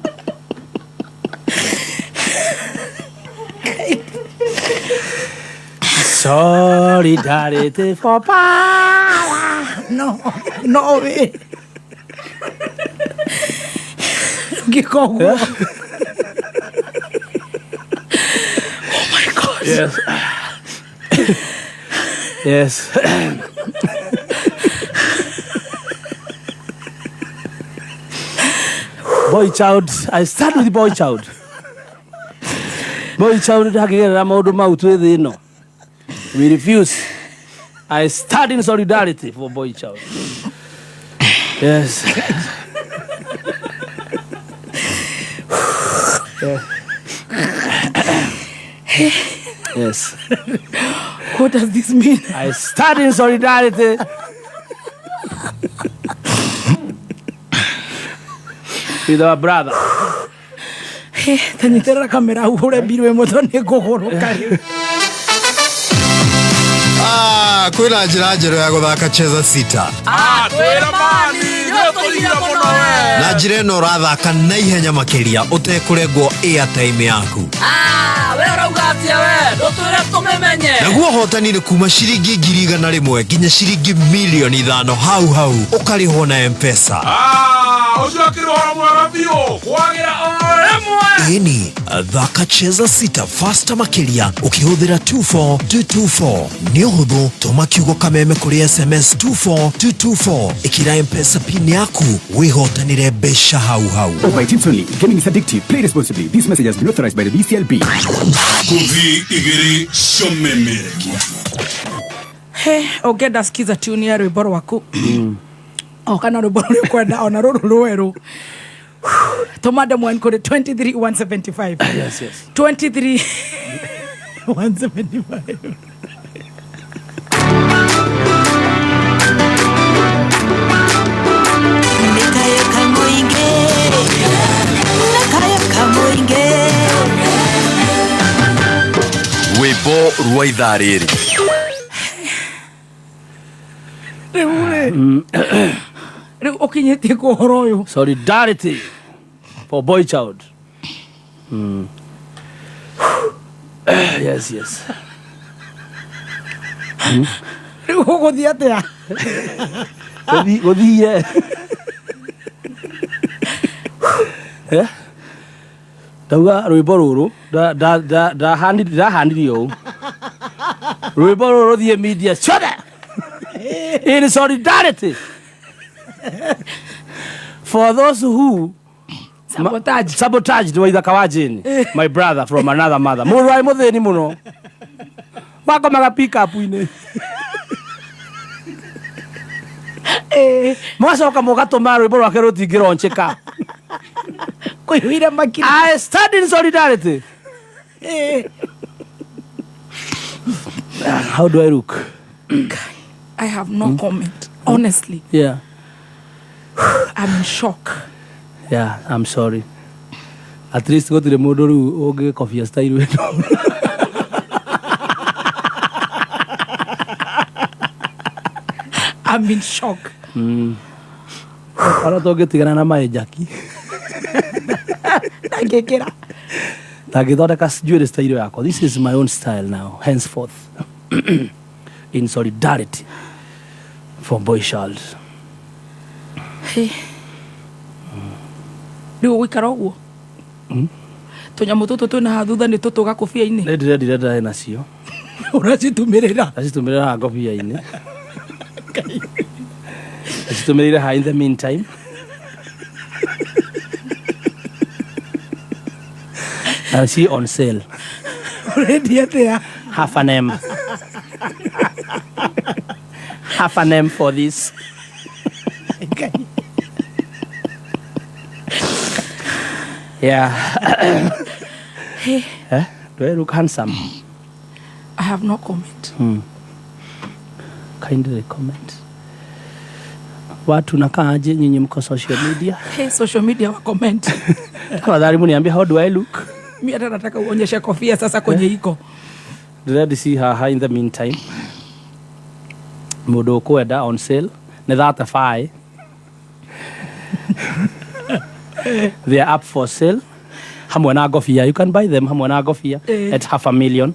Solidarity for power. No, no way. Ngĩka ũguo. Oh my God. Yes. Yes. Boy child, I start with boy child. Boy child ndangĩgerera maũndũ mau twĩ thĩ ĩno. We refuse. I stand in solidarity for boy child. Yes. Yes. What does this mean? I stand in solidarity. With our brother. Tanyitĩrĩra kamera hũre mbirũ ĩmwe tondũ nĩ ngũgũrũka rĩu. Ah, kwĩna njĩra njerũ ya gũthaka cheza sita. Na njĩra ĩno ũrathaka na ihenya makĩria ũtekũrengwo airtime yaku. We ũrauga atĩa we? Ndũtwĩre tũmĩmenye. Naguo ũhotani nĩ kuma ciringi 100,000 nginya ciringi 5,000,000 hau hau ũkarĩhwo na M-Pesa. Ũcio akĩrĩ ũhoro mwega biũ kwagĩra o rĩmwe. Ĩni, thaka cheza sita faster makĩria ũkĩhũthĩra 24224. Nĩ ũhũthũ, tũma kiugo kameme kũrĩ SMS 24224, ĩkĩra M-Pesa pin yaku wĩhotanĩre mbeca hau hau. Over 18 only. Gaming is addictive. Play responsibly. This message has been authorized by the BCLB. Kuthi igĩrĩ ciomemerekia. He, ũngĩenda skiza tune ya rwĩmbo rwaku o kana rwĩmbo rũrĩa ũkwenda ona rũrũ rwerũ tũma ndemwa kũrĩ 23175. Yes, yes. 23175. Ndikayeka mũingĩ, ndakayeka mũingĩ. Rwĩmbo rwa ithaa rĩrĩ. Rĩu rĩ Rĩu ũkinyĩtie kũ ũhoro ũyũ? Solidarity for boy child. Yes. Rĩu ũgũthiĩ atĩa? Gũthiire. Eh? Ndauga rwĩmbo rũrũ ndahanire ũũ, rwĩmbo rũrũ rũthiĩ media ciothe in solidarity for those who Sabotage. Sabotaged Waithaka wa Jane, my brother from another mother, mũndũ warĩ mũthĩni mũno wakomaga pick-up-inĩ, mwacoka mũgatũma rwĩmbo rwake rũtingĩronchĩka. Kũiyũire makiri. I stand in solidarity. How do I look? I have no comment, honestly. I'm in shock. Yeah, I'm sorry. At least gũtirĩ mũndũ rĩu ũngĩkobia style ĩno. I'm in shock. Ona tũngĩtigana na maĩ njaki. Ndangĩkĩra. Ndangĩthondeka njuĩrĩ style yakwa. This is my own style now, henceforth, in solidarity for boy child. Hey. Rĩu ũgũikara ũguo, tũnyamũ tũtũ twĩna haha thutha nĩ tũtũ gakũbia-inĩ? Nĩ ndĩrendire, ndarĩ nacio. Ũracitumĩrĩra? Ndacitumĩrĩra haha ngobia-inĩ, ndacitumĩrĩire haha in the meantime na ci on sale. Ũrendia atĩa? Half an M, half an M for this. Ngai. Yeah. Hey. Eh? Do I look handsome? I have no comment. Kindly comment. Watu nakaaje nyinyi mko social media? Hey, social media wa comment. Tafadhali muniambie, how do I look? Mi hata nataka uonyeshe kofia sasa kwenye iko. Ndĩrendi ci haha in the meantime. Mũndũ ũkwenda, on sale nĩ 35. They are up for sale hamwe na ngobia. You can buy them hamwe na ngobia at half a million.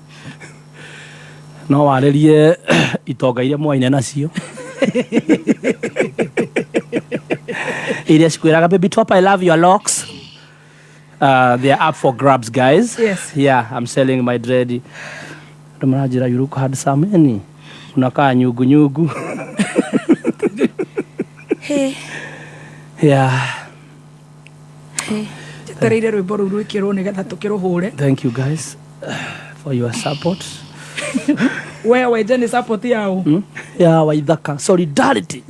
No warĩrie itonga iria mwaine nacio, iria cikwĩraga, "Baby top, I love your locks." They are up for grabs, guys. Yeah, I'm selling my dread. Andũ maranjĩra, "You look handsome." Yani unakaa nyungu nyungu. Hey. Yeah. Hey. Njetereire rwĩmbo rũu rwĩkĩrwo nĩgetha tũkĩrũhũre. Thank you guys for your support. We wenje nĩ support yao? Ya Waithaka solidarity,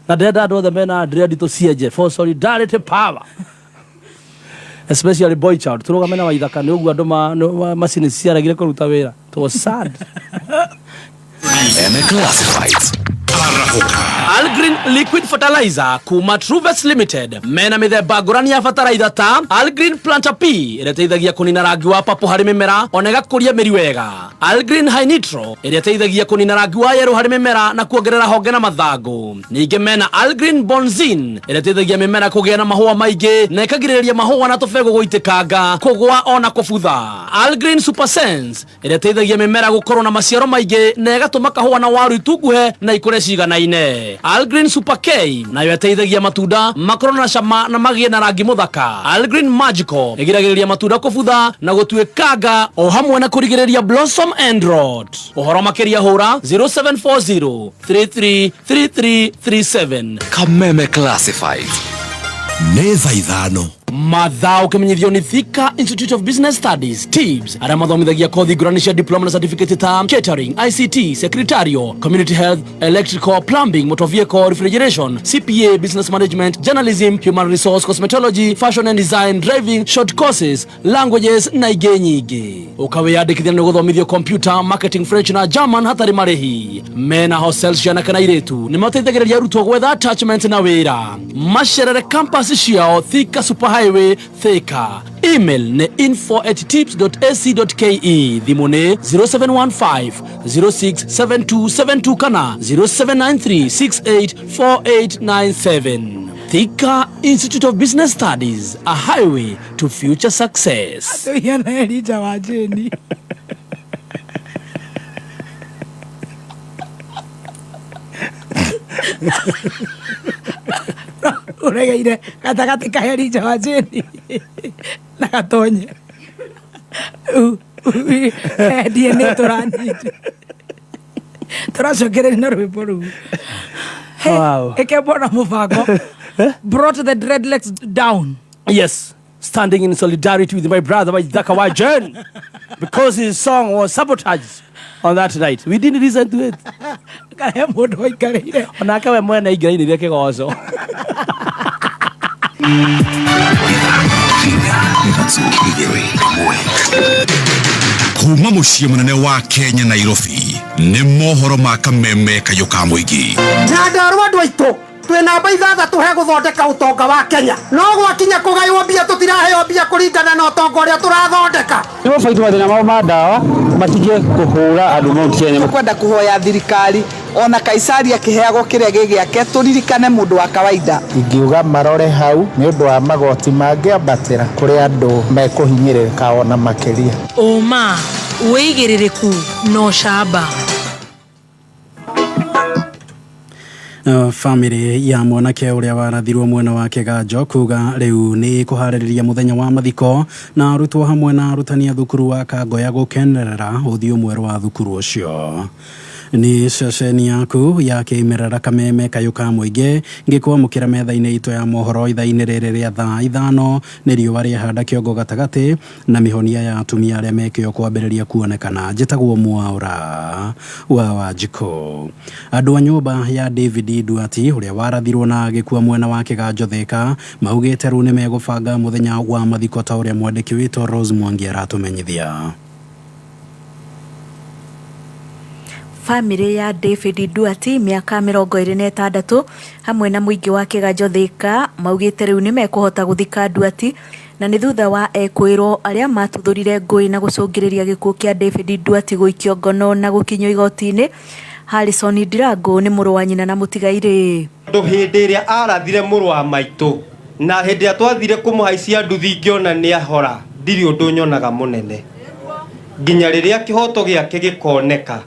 na ndĩrenda andũ othe mena dread tũcienje for solidarity power, especially boy child. Tũrũgame na Waithaka. Nĩ ũguo andũ macini ciaregire kũruta wĩra. It was sad. Eme Classifieds. Algreen Liquid Fertilizer kuma Truves Limited mena mĩthemba ngũrani ya bataraitha ta Algreen Planter P, ĩrĩa ĩteithagia kũnina rangi wa papo harĩ mĩmera ona ĩgakũria mĩri wega, Algreen High Nitro, ĩrĩa ĩteithagia kũnina rangi wa yerũ harĩ mĩmera na kuongerera honge na mathangũ. Ningĩ mena Algreen Bonzin, ĩrĩa ĩteithagia mĩmera kũgĩa na mahũa maingĩ na ĩkagirĩrĩria mahũa na tũbegũ gũitĩkanga, kũgũa ona kũbutha, Algreen Super Sense, ĩrĩa ĩteithagia mĩmera gũkorwo na maciaro maingĩ na ĩgatũma kahũa na waru itunguhe na ikũre ciganaine, Algreen Super K, nayo ĩteithagia matunda makorwo na cama na magĩe na rangi mũthaka, Algreen Magical, ĩgiragĩrĩria matunda kũbutha na gũtuĩkanga o hamwe na kũrigĩrĩria blossom end rot. Ũhoro makĩria hũra 0740 333337. Kameme Classifieds. Nĩ thaa 5. Mathaa ũkĩmenyithio nĩ Thika Institute of Business Studies, TIBS, arĩa mathomithagia kothi ngũrani cia diploma na certificate ta catering, ICT, secretarial, community health, electrical, plumbing, motor vehicle, refrigeration, CPA, business management, journalism, human resource, cosmetology, fashion and design, driving, short courses, languages na ingĩ nyingĩ. Ũkawĩyandĩkithia nĩ gũthomithio computer, marketing, French na German hatarĩ marĩhi. Mena hostels cia anake na airĩtu. Nĩ mateithagĩrĩria arutwo gwetha attachment na wĩra. Macerere campus ciao Thika Super. Highway, Thika. Email nĩ info@tips.ac.ke, thimũ nĩ 0715 067272 kana 0793684897. Thika Institute of Business Studies, a highway to future success. Tuhiana Elija wa Jeni. Ũregeire gatagatĩ ka Elija wa Jeni na Gatonye. DNA tũranyita. Tũracokereria na rwĩmbo rũu. Wow. Ĩkembona mũbango brought the dreadlocks down. Yes, standing in solidarity with my brother Waithaka wa Jane because his song was sabotaged on that night. We didn't listen to it. Kahe mũndũ waikarĩire. Onake we mwene aingĩrainĩire kĩgoco. Kuma mũciĩ mũnene wa Kenya, Nairobi, nĩ mohoro ma kameme kayũ ka mũingĩ. Nyandarua andũ aitũ twĩ namba 6 he gũthondeka ũtonga wa Kenya, no gwakinya kũgaywo mbia tũtiraheo mbia kũringana na ũtonga ũrĩa tũrathondeka. Nĩguo baitũ mathĩna mao ma ndawa matige kũhũra andũ Mount Kenya. Tũkwenda kũhoya thirikari ona Kaisari akĩheagwo kĩrĩa gĩ gĩake tũririkane mũndũ wa kawaida. Ingiuga marore hau nĩ ũndũ wa magoti mangĩambatĩra kũrĩ andũ mekũhinyĩrĩrĩka ona makĩria. Ũma, wĩigĩrĩrĩku na ũcamba. Bamĩrĩ ya mwanake ũrĩa warathirwo mwena wa Kĩganjo kuga rĩu nĩ kũharĩrĩria mũthenya wa mathiko na arutwo hamwe na arutani a thukuru wa Kangoya gũkenerera ũthiũ mwerũ wa thukuru ũcio. Nĩ ceceni yaku ya kĩmerera kameme kayũ ka mũingĩ ngĩkwamũkĩra metha-inĩ itũ ya mohoro ithaa-inĩ rĩrĩ rĩa thaa 5 nĩ riũa rĩahanda kĩongo gatagatĩ na mĩhonia ya atumia arĩa mekĩo kwambĩrĩria kuonekana. Njĩtagwo Mwaũra wa Wanjikũ. Andũ a nyũmba ya David Duati ũrĩa warathirwo na agĩkua mwena wa Kĩganjo Thika maugĩte rĩu nĩ megũbanga mũthenya wa mathiko ta ũrĩa mwandĩki witũ Rose Mwangi aratũmenyithia. Bamĩrĩ ya David Duati mĩaka 26 hamwe na mũingĩ wa Kĩganjo Thika maugĩte rĩu nĩ mekũhota gũthika Duati na nĩ thutha wa ekwĩrwo arĩa matuthũrire ngũĩ na gũcũngĩrĩria gĩkuũ kĩa David Duati gũikio ngono na gũkinyio igoti-inĩ. Harrison Ndirango nĩ mũrũ wa nyina na mũtigairĩ. Tondũ hĩndĩ ĩrĩa arathire mũrũ wa maitũ na hĩndĩ ĩrĩa twathire kũmũhaicia nduthi ngĩona nĩ ahora, ndirĩ ũndũ nyonaga mũnene nginya rĩrĩa kĩhoto gĩake gĩkoneka.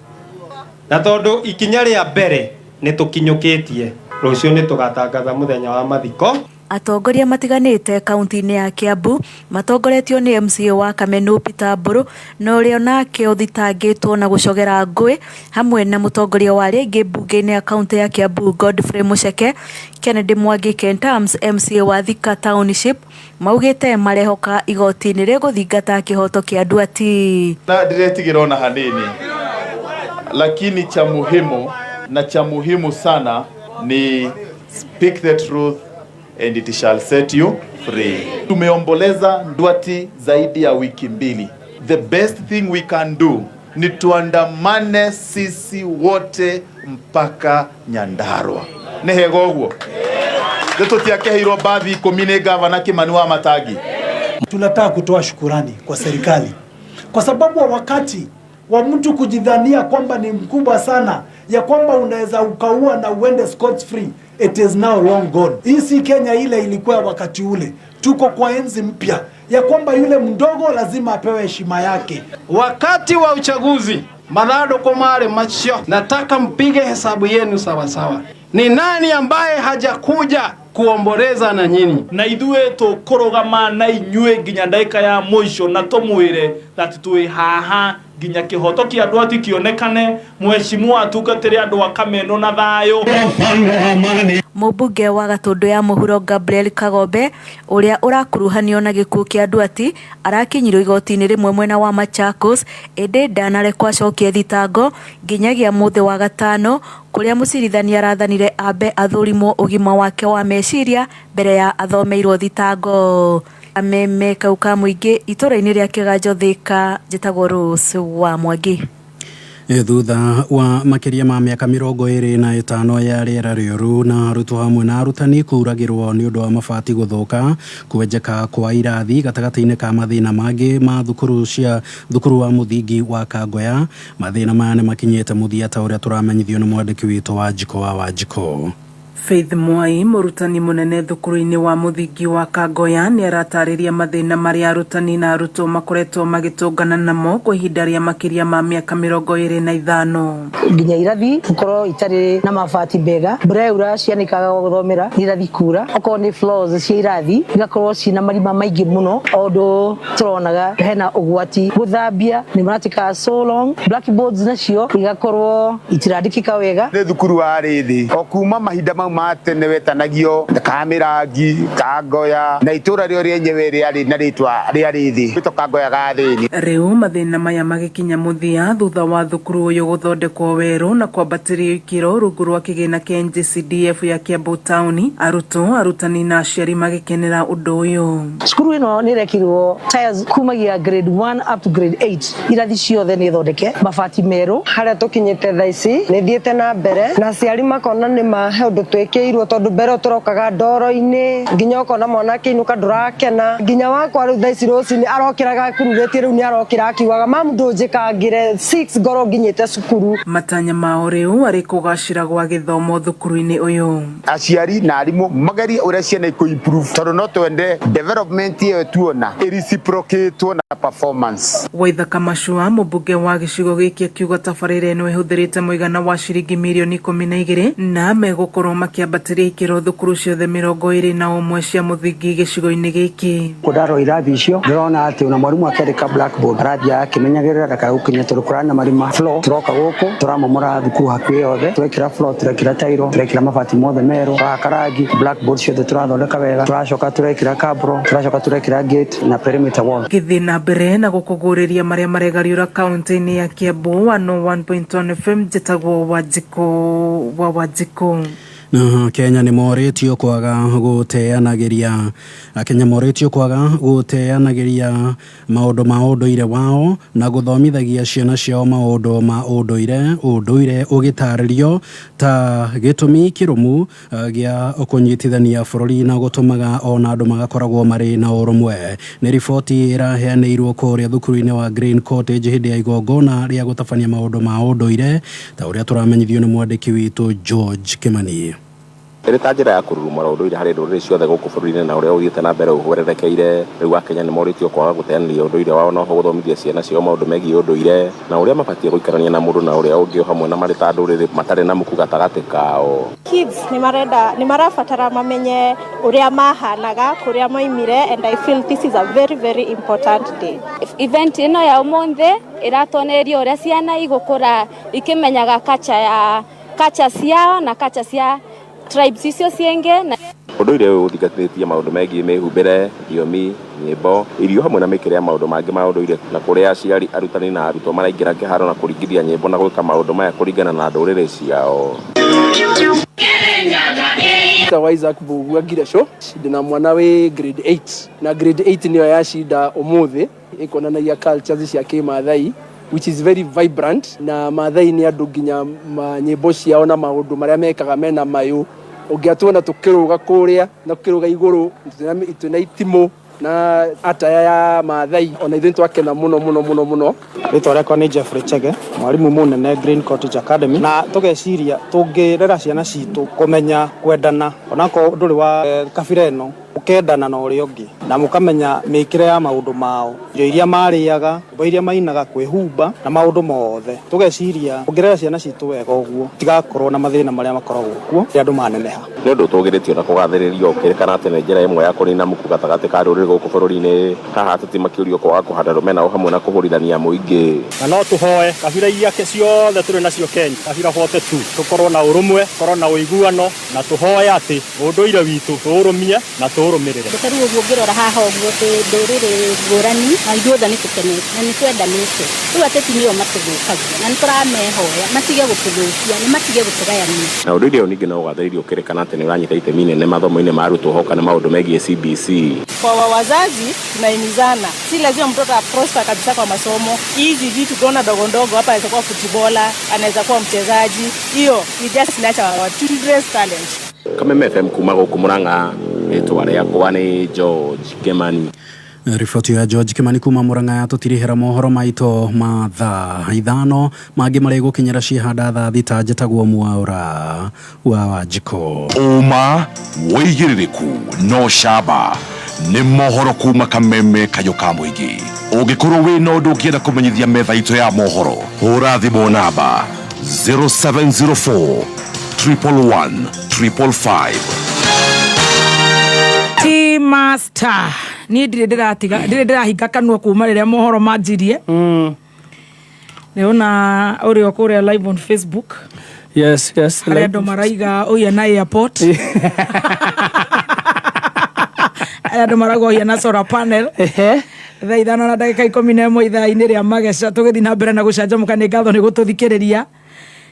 Na tondũ ikinya rĩa mbere nĩ tũkinyũkĩtie, rũciũ nĩ tũgatangatha mũthenya wa mathiko. Atongoria matiganĩte kaunti-inĩ ya Kiambu matongoretio nĩ MCA wa Kamenu Peter Mburu na ũrĩa onake ũthitangĩtwo na gũcogera ngũĩ hamwe na mũtongoria wa arĩa aingĩ mbunge-inĩ ya kaunti ya Kiambu Godfrey Mucheke, Kennedy Mwangi Kentams MCA wa Thika Township maugĩte marehoka igoti-inĩ rĩgũthingata kĩhoto kĩa Duati. Na ndiretigĩra ona hanini, lakini cha muhimu na cha muhimu sana ni speak the truth and it shall set you free. Tumeomboleza Nduati zaidi ya wiki 2. The best thing we can do ni tuandamane sisi wote mpaka Nyandarua. Nĩ hega ũguo? Tũtiakeheirwo bathi 10 nĩ gavana Kimani wa Matangi. Tunataka kutoa shukurani kwa serikali kwa sababu wakati wa mtu kujidhania kwamba ni mkubwa sana, ya kwamba unaweza ukaua na uende scot free, it is now long gone. Hii si Kenya ile ilikuwa wakati ule. Tuko kwa enzi mpya ya kwamba yule mdogo lazima apewe heshima yake. Wakati wa uchaguzi mathandũkũ marĩ macio, nataka mpige hesabu yenu sawasawa. Ni nani ambaye hajakuja kuomboleza na nyinyi? Na ithuĩ tũkũrũgama na inyuĩ nginya ndagĩka ya mũico na tũmwĩre that twĩ haha nginya kĩhoto kĩa Nduati kĩonekane. Mheshimiwa atungatĩre andũ a Kameno na thayũ. Mũmbunge wa Gatũndũ ya Mũhuro Gabriel Kagombe ũrĩa ũrakuruhanio na gĩkuũ kĩa Nduati arakinyirio igoti-inĩ rĩmwe mwena wa Machakos ĩndĩ ndanarekwo acokie thitango nginyagia mũthĩ wa gatano kũrĩa mũcirithania arathanire ambe athũrimwo ũgima wake wa meciria mbere ya athomeirwo thitango. Ameme kau ka mũingĩ itũra-inĩ rĩa Kĩganjo Thika, njĩtagwo Rose wa Mwangi. Thutha wa makĩria ma mĩaka 25 ya rĩera rĩũru na arutwo hamwe na arutani kũragĩrwo nĩ ũndũ wa mabati gũthũka, kwenjeka kwa irathi gatagatĩ-inĩ ka mathĩna mangĩ ma thukuru cia thukuru wa mũthingi wa Kangoya, mathĩna maya nĩ makinyĩte mũthia ta ũrĩa tũramenyithio nĩ mwandĩki witũ wa Njiko wa Wanjikũ. Faith Mwai, mũrutani mũnene thukuru-inĩ wa mũthingi wa Kangoya, nĩ aratarĩria mathĩna marĩa arutani na arutwo makoretwo magĩtũngana namo kwa ihinda rĩa makĩria ma mĩaka 25. Nginya irathi gukorwo itarĩ na mabati mega, mbura yaura ciana ikaga gwa gũthomera, nĩ irathi kura, okorwo nĩ floors cia irathi igakorwo ciĩna marima maingĩ mũno, o ũndũ tũronaga hena ũgwati. Gũthambia nĩ maratĩkaga so long, blackboards nacio igakorwo itirandĩkĩka wega. Nĩ thukuru warĩ thĩ o kuma mahinda mau ma tene, wetanagio Kamĩrangi Kangoya, na itũra rĩo rĩenyewe rĩarĩ na rĩtwa rĩarĩ thĩ rĩtwa Kangoya ga thĩni. Rĩu mathĩna maya magĩkinya mũthia thutha wa thukuru ũyũ gũthondekwo werũ na kwambatĩrio ikĩro rungu rwa kĩgĩna kĩa NGCDF ya Kiambu taũni, arutwo, arutani na aciari magĩkenera ũndũ ũyũ. Cukuru ĩno nĩ ĩrekirwo tiles kumagia grade 1 up to grade 8, irathi ciothe nĩ thondeke mabati merũ. Harĩa tũkinyĩte thaa ici nĩ thiĩte na mbere na aciari makona nĩ ma he ũndũ twĩkĩirwo, tondũ mbere tũrokaga ndoro-inĩ, nginya ũkona mwana akĩinũka ndũrakena. Nginya wakwa rĩu thaa ici rũcinĩ arokĩraga akururĩtie, rĩu nĩ arokĩra akiugaga, "Mamu, ndũnjĩkangĩre 6 ngorwo nginyĩte cukuru." Matanya mao rĩu arĩ kũgacĩra gwa gĩthomo thukuru-inĩ ũyũ. Aciari na arimũ magerie ũrĩa ciana ikũ improve, tondũ no twende development ĩyo tuona ĩreciprocatwo na performance. Waithaka Macua, mũmbunge wa gĩcigo gĩkĩ, akiuga tabarĩra ĩno ĩhũthĩrĩte mũigana wa ciringi mirioni 12 na megũkorwo makĩambatĩria ikĩro thukuru ciothe 21 cia mũthingi gĩcigo-inĩ gĩkĩ. Kũndarora irathi icio, ndĩrona atĩ ona mwarimũ akĩandĩka blackboard arathiaga akĩmenyagĩrĩra ndakae gũkinya tondũ kũrarĩ na marima. Floor, tũroka gũkũ tũramomora thukuru hakuhĩ yothe, tũrekĩra floor, tũrekĩra tairo, tũrekĩra mabati mothe merũ, tũrahaka rangi, blackboard ciothe tũrathondeka wega, tũracoka tũrekĩra cabro, tũracoka tũrekĩra gate na perimeter wall. Ngĩthiĩ na mbere na gũkũgũrĩria marĩa maregariũra kaunti-inĩ ya Kiambu, 101.1 FM, njĩtagwo Wanjikũ wa Wanjikũ. Na Kenya nĩ morĩtio kwaga gũteanagĩria, Akenya morĩtio kwaga gũteanagĩria maũndũ ma ũndũire wao na gũthomithagia ciana ciao maũndũ ma ũndũire, ũndũire ũgĩtarĩrio ta gĩtũmi kĩrũmu gĩa kũnyitithania bũrũri na gũtũmaga ona andũ magakoragwo marĩ na ũrũmwe. Nĩ riboti ĩraheanĩirwo kũrĩa thukuru-inĩ wa Green Cottage hĩndĩ ya igongona rĩa gũtabania maũndũ ma ũndũire, ta ũrĩa tũramenyithio nĩ mwandĩki witũ George Kimani. Ĩrĩ ta njĩra ya kũrurumũra ũndũire harĩ ndũrĩrĩ ciothe gũkũ bũrũri-inĩ na ũrĩa ũthiĩte na mbere ũhwererekeire, rĩu Akenya nĩ morĩtio kwaga gũteanĩria ũndũire wao na oho gũthomithia ciana ciao maũndũ megiĩ ũndũire na ũrĩa mabatiĩ gũikarania na mũndũ na ũrĩa ũngĩ o hamwe na marĩ ta ndũrĩrĩ matarĩ na muku gatagatĩ kao. Kids nĩ marenda, nĩ marabatara mamenye ũrĩa mahanaga, kũrĩa maimire, and I feel this is a very very important day. Event ĩno ya ũmũthĩ ĩratuonereria ũrĩa ciana igũkũra ikĩmenyaga culture ya culture ciao na culture cia tribes icio ciĩngĩ na Ũndũire ũyũ ũthingatĩtie maũndũ megiĩ mĩhumbĩre, thiomi, nyĩmbo, irio hamwe na mĩkĩre ya maũndũ mangĩ ma ũndũire, na kũrĩa aciari, arutani na arutwo maraingĩra kĩharo na kũringithia nyĩmbo na gwĩka maũndũ maya kũringana na ndũrĩrĩ ciao. Njĩtagwo Isaac Mbugua Ngireco, ndĩna mwana wĩ grade 8 na grade 8 nĩyo yacinda ũmũthĩ, ĩkuonanagia cultures cia kĩmathai which is very vibrant, na Maathai nĩ andũ nginya nyĩmbo ciao na maũndũ marĩa mekaga mena mayũ. Ũngĩatuona tũkĩrũga kũrĩa na tũkĩrũga igũrũ twĩna itimũ na ataya ya Maathai, ona ithuĩ twakena mũno mũno mũno mũno. Rĩtwa rĩakwa nĩ Jeffrey Chege, mwarimũ mũnene Green Cottage Academy, na tũgeciria tũngĩrera ciana citũ kũmenya kwendana, onakorwo ndũrĩ wa kabira ĩno, ũkendana na ũrĩa ũngĩ na mũkamenya mĩkĩre ya maũndũ mao, irio iria marĩaga, nyĩmbo iria mainaga, kwĩhumba na maũndũ mothe. Tũgeciria ũngĩrera ciana citũ wega ũguo, tigakorwo na mathĩna marĩa makoragwo kuo rĩrĩa andũ maneneha. Nĩ ũndũ ũtũgĩrĩtio na kũgathĩrĩrio ũkĩrĩkana atĩ nĩ njĩra ĩmwe ya kũnina muku gatagatĩ ka ndũrĩrĩ gũkũ bũrũri-inĩ. Haha ateti makĩũrio kwaga kũhanda rũmena o hamwe na kũhũrithania mũingĩ. Na no tũhoe kabira iria ciothe tũrĩ nacio Kenya, kabira 42, tũkorwo na ũrũmwe, tũkorwo na ũiguano, na tũhoe atĩ ũndũire witũ tũũrũmie na tũũrũmĩrĩre. Ta rĩu ũguo ũngĩrora haha ũguo twĩ ndũrĩrĩ ngũrani na ithuothe nĩ tũkenete na nĩ twendanĩte. Rĩu ateti nĩo matũthũkagia na nĩ tũramehoya matige gũtũthũkia, nĩ matige gũtũgayania. Na ũndũire ũyũ ningĩ no ũgathĩrĩirio ũkĩrĩkana atĩ nĩ ũranyita itemi inene mathomo-inĩ ma arutwo hoka nĩ maũndũ megiĩ CBC. Kwa wazazi tunahimizana, si lazima mtoto aprosper kabisa kwa masomo. Hizi vitu tunaona ndogo ndogo hapa, anaweza kuwa footballer, anaweza kuwa mchezaji. Hiyo we just nurture our children's talent. Kameme FM kuma gũkũ Mũrang'a, rĩtwa rĩakwa nĩ George Kimani. Riboti ya George Kimani kuma Murang'a yatũtirihĩra mohoro maitũ ma thaa 5 mangĩ marĩ gũkinyĩra ciĩhanda thaa 6. Njĩtagwo Mwaũra wa Wanjikũ. Ũma wĩigĩrĩrĩku no camba nĩ mohoro kuma Kameme kayũ ka mũingĩ. Ũngĩkorwo wĩna ũndũ ũngĩenda kũmenyithia metha itũ ya mohoro, hũra thimũ namba 0704 111 555. T master niĩ ndirĩ ndĩratiga, ndirĩ ndĩrahinga kanua kuma rĩrĩa mohoro manjirie. Nĩona ũrĩ o kũrĩa live on Facebook. Yes, yes. Harĩa andũ maraiga ũyũ na airport. Harĩa andũ marauga ũyũ na solar panel. Thaa 5:11 ithaa-inĩ rĩa mageca tũgĩthiĩ na mbere na gũcanjamũka. Nĩ ngatho nĩ gũtũthikĩrĩria.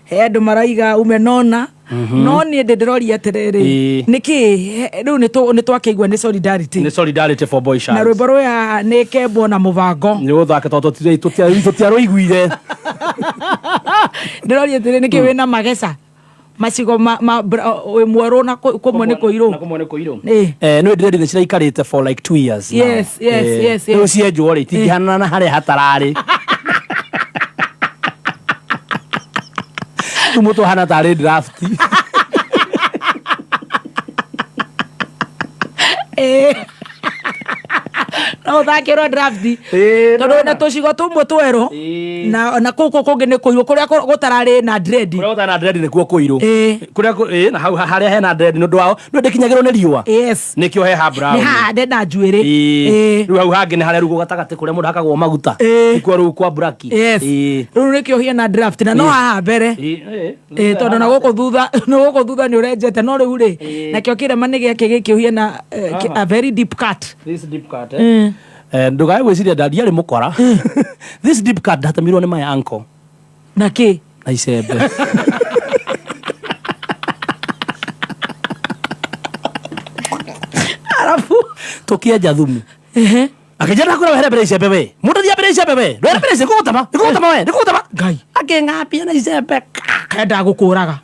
He andũ maraiga umenona. No niĩ ndĩ ndĩroria atĩrĩrĩ, nĩkĩ rĩu nĩ twakĩigua nĩ solidarity. Nĩ solidarity for boy child. Na rwĩmbo rũya nĩ kembwo na mũbango. Nĩ gũthaka tondũ tũtiarũiguire. Ndĩroria atĩrĩrĩ, nĩkĩ wĩna mageca macigo ma wĩ mwerũ na kũmwe nĩ kũirũ. Na kũmwe nĩ kũirũ. Nĩ ndĩrendire ciraikarĩte for like 2 years now. Yes, yes, yes, yes. Rĩu cienjwo rĩ, itingĩhanana na harĩa hatararĩ. Rĩu mũtwe ũhana tarĩ draft. No ũthakĩrwo draft. Tondũ wĩna tũcigo tũmwe twerũ, na kũu kũngĩ nĩ kũirũ, kũrĩa gũtararĩ na dread. Kũrĩa gũtarĩ na dread nĩkuo kũirũ. Kũrĩa na hau harĩa hena dread nĩ ũndũ wao, nĩ ndĩkinyagĩrwo nĩ riũa. Yes. Nĩkĩo he ha brown. Nĩ hande na njuĩrĩ. Rĩu hau hangĩ nĩ harĩa rĩu gatagatĩ kũrĩa mũndũ hakagwo maguta. Nĩkuo rĩu kwa black. Yes. Rĩu nĩkĩo hiana draft na no haha mbere. Tondũ na gũkũ thutha, na gũkũ thutha nĩ ũrenjete, no rĩu rĩ, nakĩo kĩrema nĩ gĩake gĩkĩ ũhiana, a very deep cut. This deep cut, eh? Ndũkae gwĩciria ndiarĩ mũkora. This deep cut ndatemirwo nĩ my uncle. Na kĩ? Na icembe. Arabu tũkĩenja thumu. Akĩnjĩra kũrĩa wehere mbere icembe we. Mũndũ thiĩ mbere icembe we. Ndwere mbere icembe, nĩngũgũtema, nĩngũgũtema we, nĩngũgũtema. Ngai. Akĩng'ambia na icembe. Kenda gũkũraga.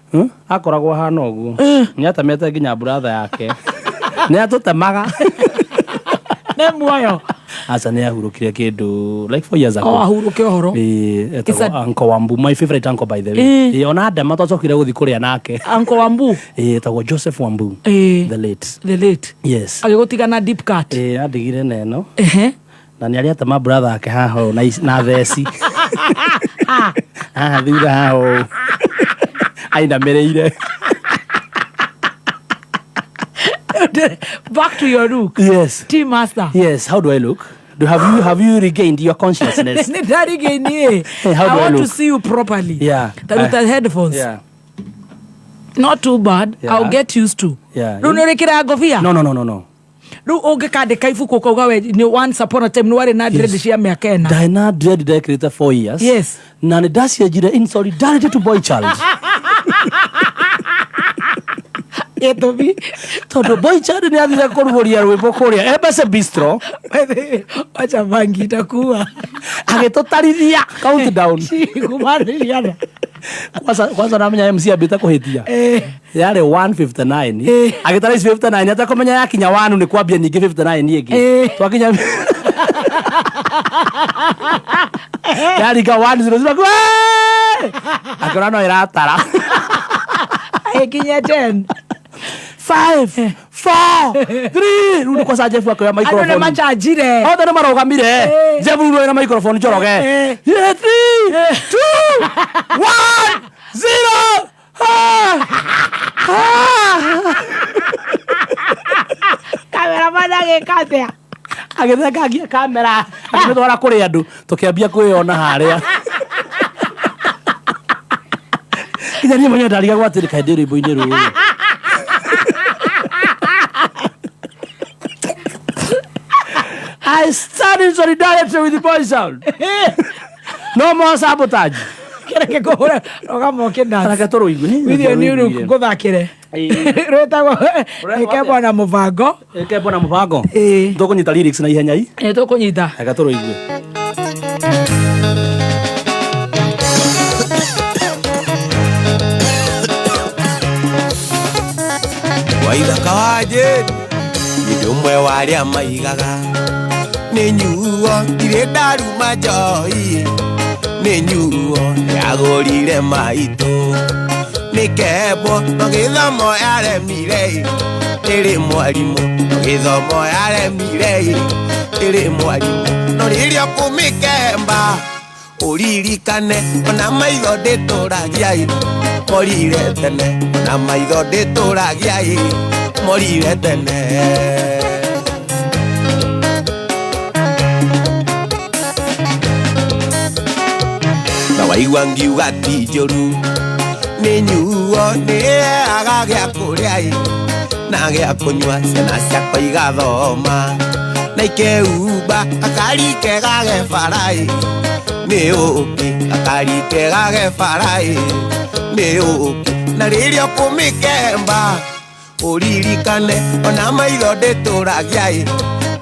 Akoragwo ahana ũguo. Nĩatemete nginya brother yake. Nĩatũtemaga. Nĩ muoyo. Aca nĩ ahurũkire kĩndũ like 4 years ago. Oh, ahurũke ũhoro. Etagwo Uncle Wambu, my favorite uncle by the way. Ona ndema twacokire gũthiĩ kũrĩa nake. Uncle Wambu. Etagwo Joseph Wambu. The late. The late. Yes. Agĩgũtiga na deep cut. Andigire na ĩno. Na nĩ arĩa atema brother yake haha ũũ na theci. Haha thutha haha ũũ. Ainamĩrĩire. Back to your look. Yes. Team master. Yes. How do I look? Have you regained your consciousness? Nĩ regain. Hey, how do I I want to look? see you properly. Yeah. Taruta headphones. Yeah. Not too bad. Yeah. I'll get used to. Yeah. Rĩu nĩ ũrĩkĩra ngobia? No, no, no, no, no. Rĩu ũngĩkandĩka ibuku ũkauga we nĩ once upon a time nĩ warĩ na dread cia mĩaka ĩna. Ndarĩ na dread ndekĩrĩte 4 years. Yes. Na nĩ ndacienjire in solidarity to boy child. Gĩtũmi? Tondũ boy child nĩ athire kũrugũria rwĩmbo kũrĩa Embassy Bistro. Wacha bangi itakuwa. Agĩtũtarithia countdown. Kumarĩriana. Kwanza namenya MC ambĩte kũhĩtia. Yarĩ 159. Agĩtara ici 59 atakũmenya yakinya 1 nĩ kwambia ningĩ 59 ĩngĩ. Twakinya yaringa 100. Akĩona no ĩratara. Ĩkinya 10. 5, 4, 3. Rĩu nĩ kwaca Jeff akĩoya microphone. Andũ nĩ machanjire. Othe nĩ marũgamire. Jeff rĩu ena microphone Njoroge. 3, 2, 1, 0. Cameraman agĩka atĩa? Agĩthengagia kamera, akĩmĩtwara kũrĩ andũ, tũkĩambia kwĩyona harĩa. Nginya niĩ mwenyewe ndarigagwo atĩrĩ, kaĩ ndĩ rwĩmbo-inĩ rũrũ. I started in solidarity with the boys sound. No more sabotage. Kereke kũhũra rũgamo ũkĩdance. Reke tũrũigue. With your new look ngũthakĩre. Rwĩtagwo Ĩkembwo na mũbango. Ĩkembwo na mũbango. Tũkũnyita lyrics na ihenya i. Ĩ tũkũnyita. Reke tũrũigue. Waithaka wa Jane nĩ ũmwe wa arĩa maigaga nĩ nyuo ndirĩ ndaruma njohi nĩ nyuo yagũrire maitũ nĩ kembwo no gĩthomo yaremire ĩrĩ mwarimũ no gĩthomo yaremire ĩrĩ mwarimũ no rĩrĩa ũkũmĩkemba ũririkane ona maitho ndĩtũragia morire tene ona maitho ndĩtũragia morire tene. Na waigua ngiuga ti njũru nĩ nyuo nĩheaga gĩa kũrĩa na gĩa kũnyua ciana ciakwa igathoma na ikeumba gakari kega ge bara nĩ ũkĩ gakari kega ge bara nĩ ũkĩ na rĩrĩa ũkũmĩkemba ũririkane ona maitho ndĩtũragia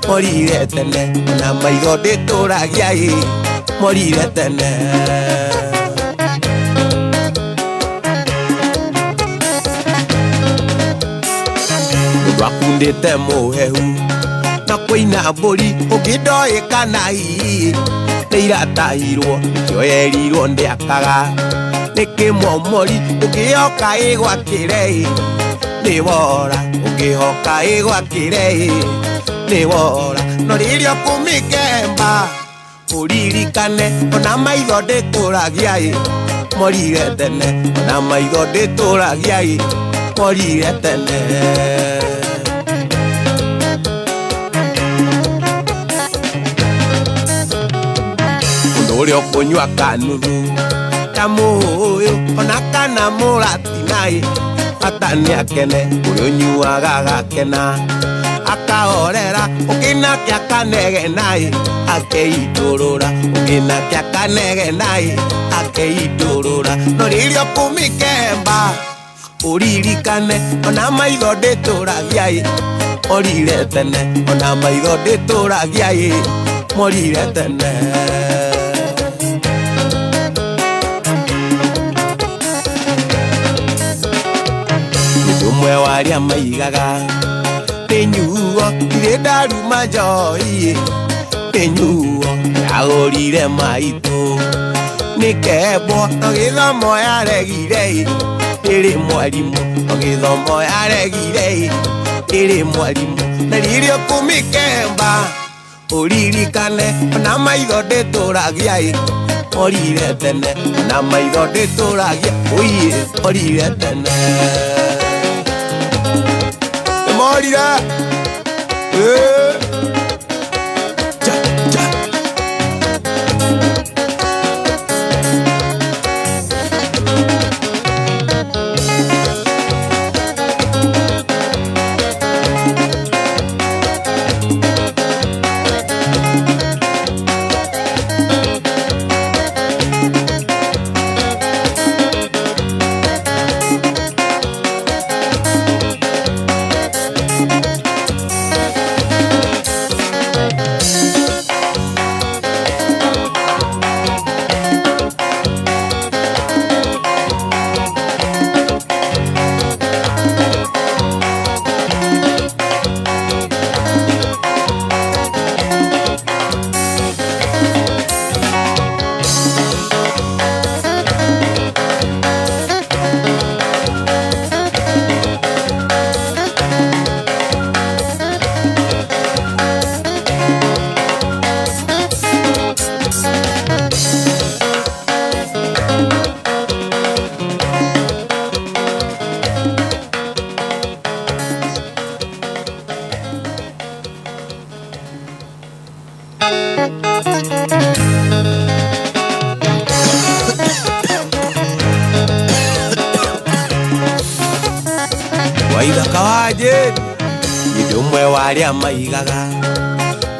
morire tene ona maitho ndĩtũragia morire tene. Mũndũ akundĩte mũhehu na kũina mbũri ũngĩ ndoĩ kana hihi nĩ iratahirwo nĩkĩo yerirwo ndĩakaga nĩ kĩmomori ũngĩhoka ĩgwakĩre nĩ wora ũngĩhoka ĩgwakĩre nĩ wora no rĩrĩa ũkũmĩkemba ũririkane ona maitho ndĩtũragia morire tene ona maitho ndĩtũragia morire tene. Mũndũ ũrĩa ũkũnyua kanuthu ta mũũyũ ona kana mũratina bata nĩ akene ũrĩa ũnyuaga agakena akahorera ũngĩ nake akanegena akeitũrũra ũngĩ nake akanegena akeitũrũra no rĩrĩa ũkũmĩkemba ũririkane ona maitho ndĩtũragia morire tene ona maitho ndĩtũragia morire tene. Ũmwe wa arĩa maigaga nĩ nyuo ndirĩ ndaruma njohi nĩ nyuo yagũrire maitũ nĩ kembwo no gĩthomo yaregire ĩrĩ mwarimũ no gĩthomo yaregire ĩrĩ mwarimũ na rĩrĩa ũkũmĩkemba ũririkane ona maitho ndĩtũragia morire tene ona maitho ndĩtũragia morire tene. Morire ja ja. Waithaka wa Jane nĩ ũmwe wa arĩa maigaga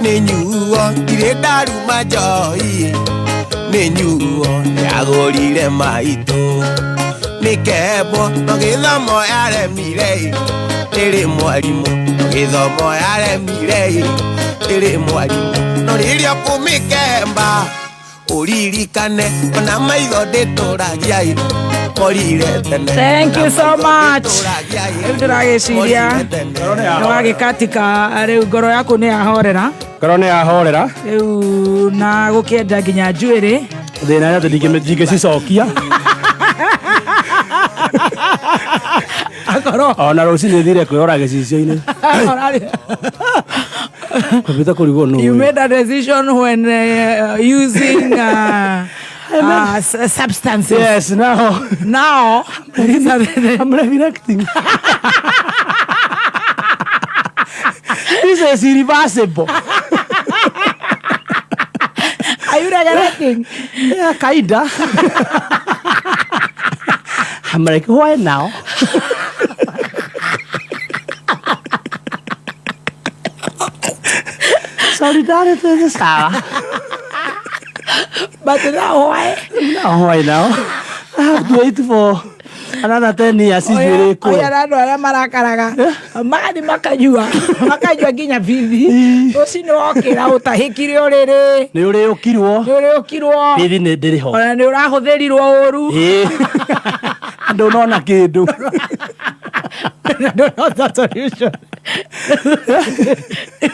Nĩ nyuo ndirĩ ndaruma njoi, nĩ nyuo yagũrire maitũ, nĩ kembo no gĩthomo yaremire, ĩrĩ mwarimũ no gĩthomo yaremire, ĩrĩ mwarimũ no rĩrĩa ũkũmĩkemba ũririkane ona maitho ndĩtũragia morire tene. Thank you so much. Rĩu ndĩragĩciria nĩ wagĩkatika rĩu ngoro yaku nĩ yahorera. Ngoro nĩ yahorera. Rĩu na gũkĩenja nginya njuĩrĩ. Thĩna nĩ atĩ ndingĩcicokia. Akorwo ona rũcinĩ thire kwĩrora gĩcicio-inĩ kwambĩte kũrigwo nũ You made a decision when using substances. Yes, now. Now. I'm reflecting. This is irreversible. Are you regretting? Yeah, kinda. I'm like, why now? Solidarity is sawa. But now why? Now why now? I have to wait for another 10 years. Oya na andũ arĩa marakaraga magathi makanyua makanyua nginya bithi rũcinĩ wokĩra ũtahĩkire ũrĩrĩ nĩ ũrĩũkirwo nĩ ũrĩũkirwo bithi nĩ ndĩrĩ ho ona nĩ ũrahũthĩrirwo ũru ndũnona kĩndũ. Ndũnona solution.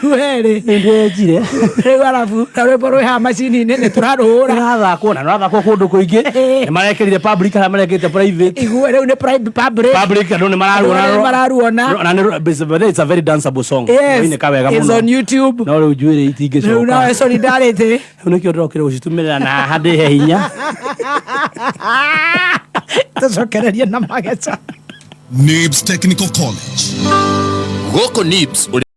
Werĩ nĩndĩenjire rĩu arabu na rwĩmbo rwĩ haha macini-inĩ nĩ tũrarũhũra rũrathakwo na rũrathakwo kũndũ kũingĩ nĩ marekĩrire public harĩa marekĩrĩte private igue rĩu nĩ public public andũ nĩ mararuona Andũ nĩ mararuona. na nĩ it's a very danceable song. Yes, Ĩinĩka wega it's mũno. on YouTube. No rĩu njuĩrĩ itingĩcoka. Rĩu nawe solidarity. Rĩu nĩkĩo ndĩrokire gũcitumĩrĩra na haha ndĩhe hinya. Tũcokererie na mageca. Nibs Technical College. Gũkũ Nibs.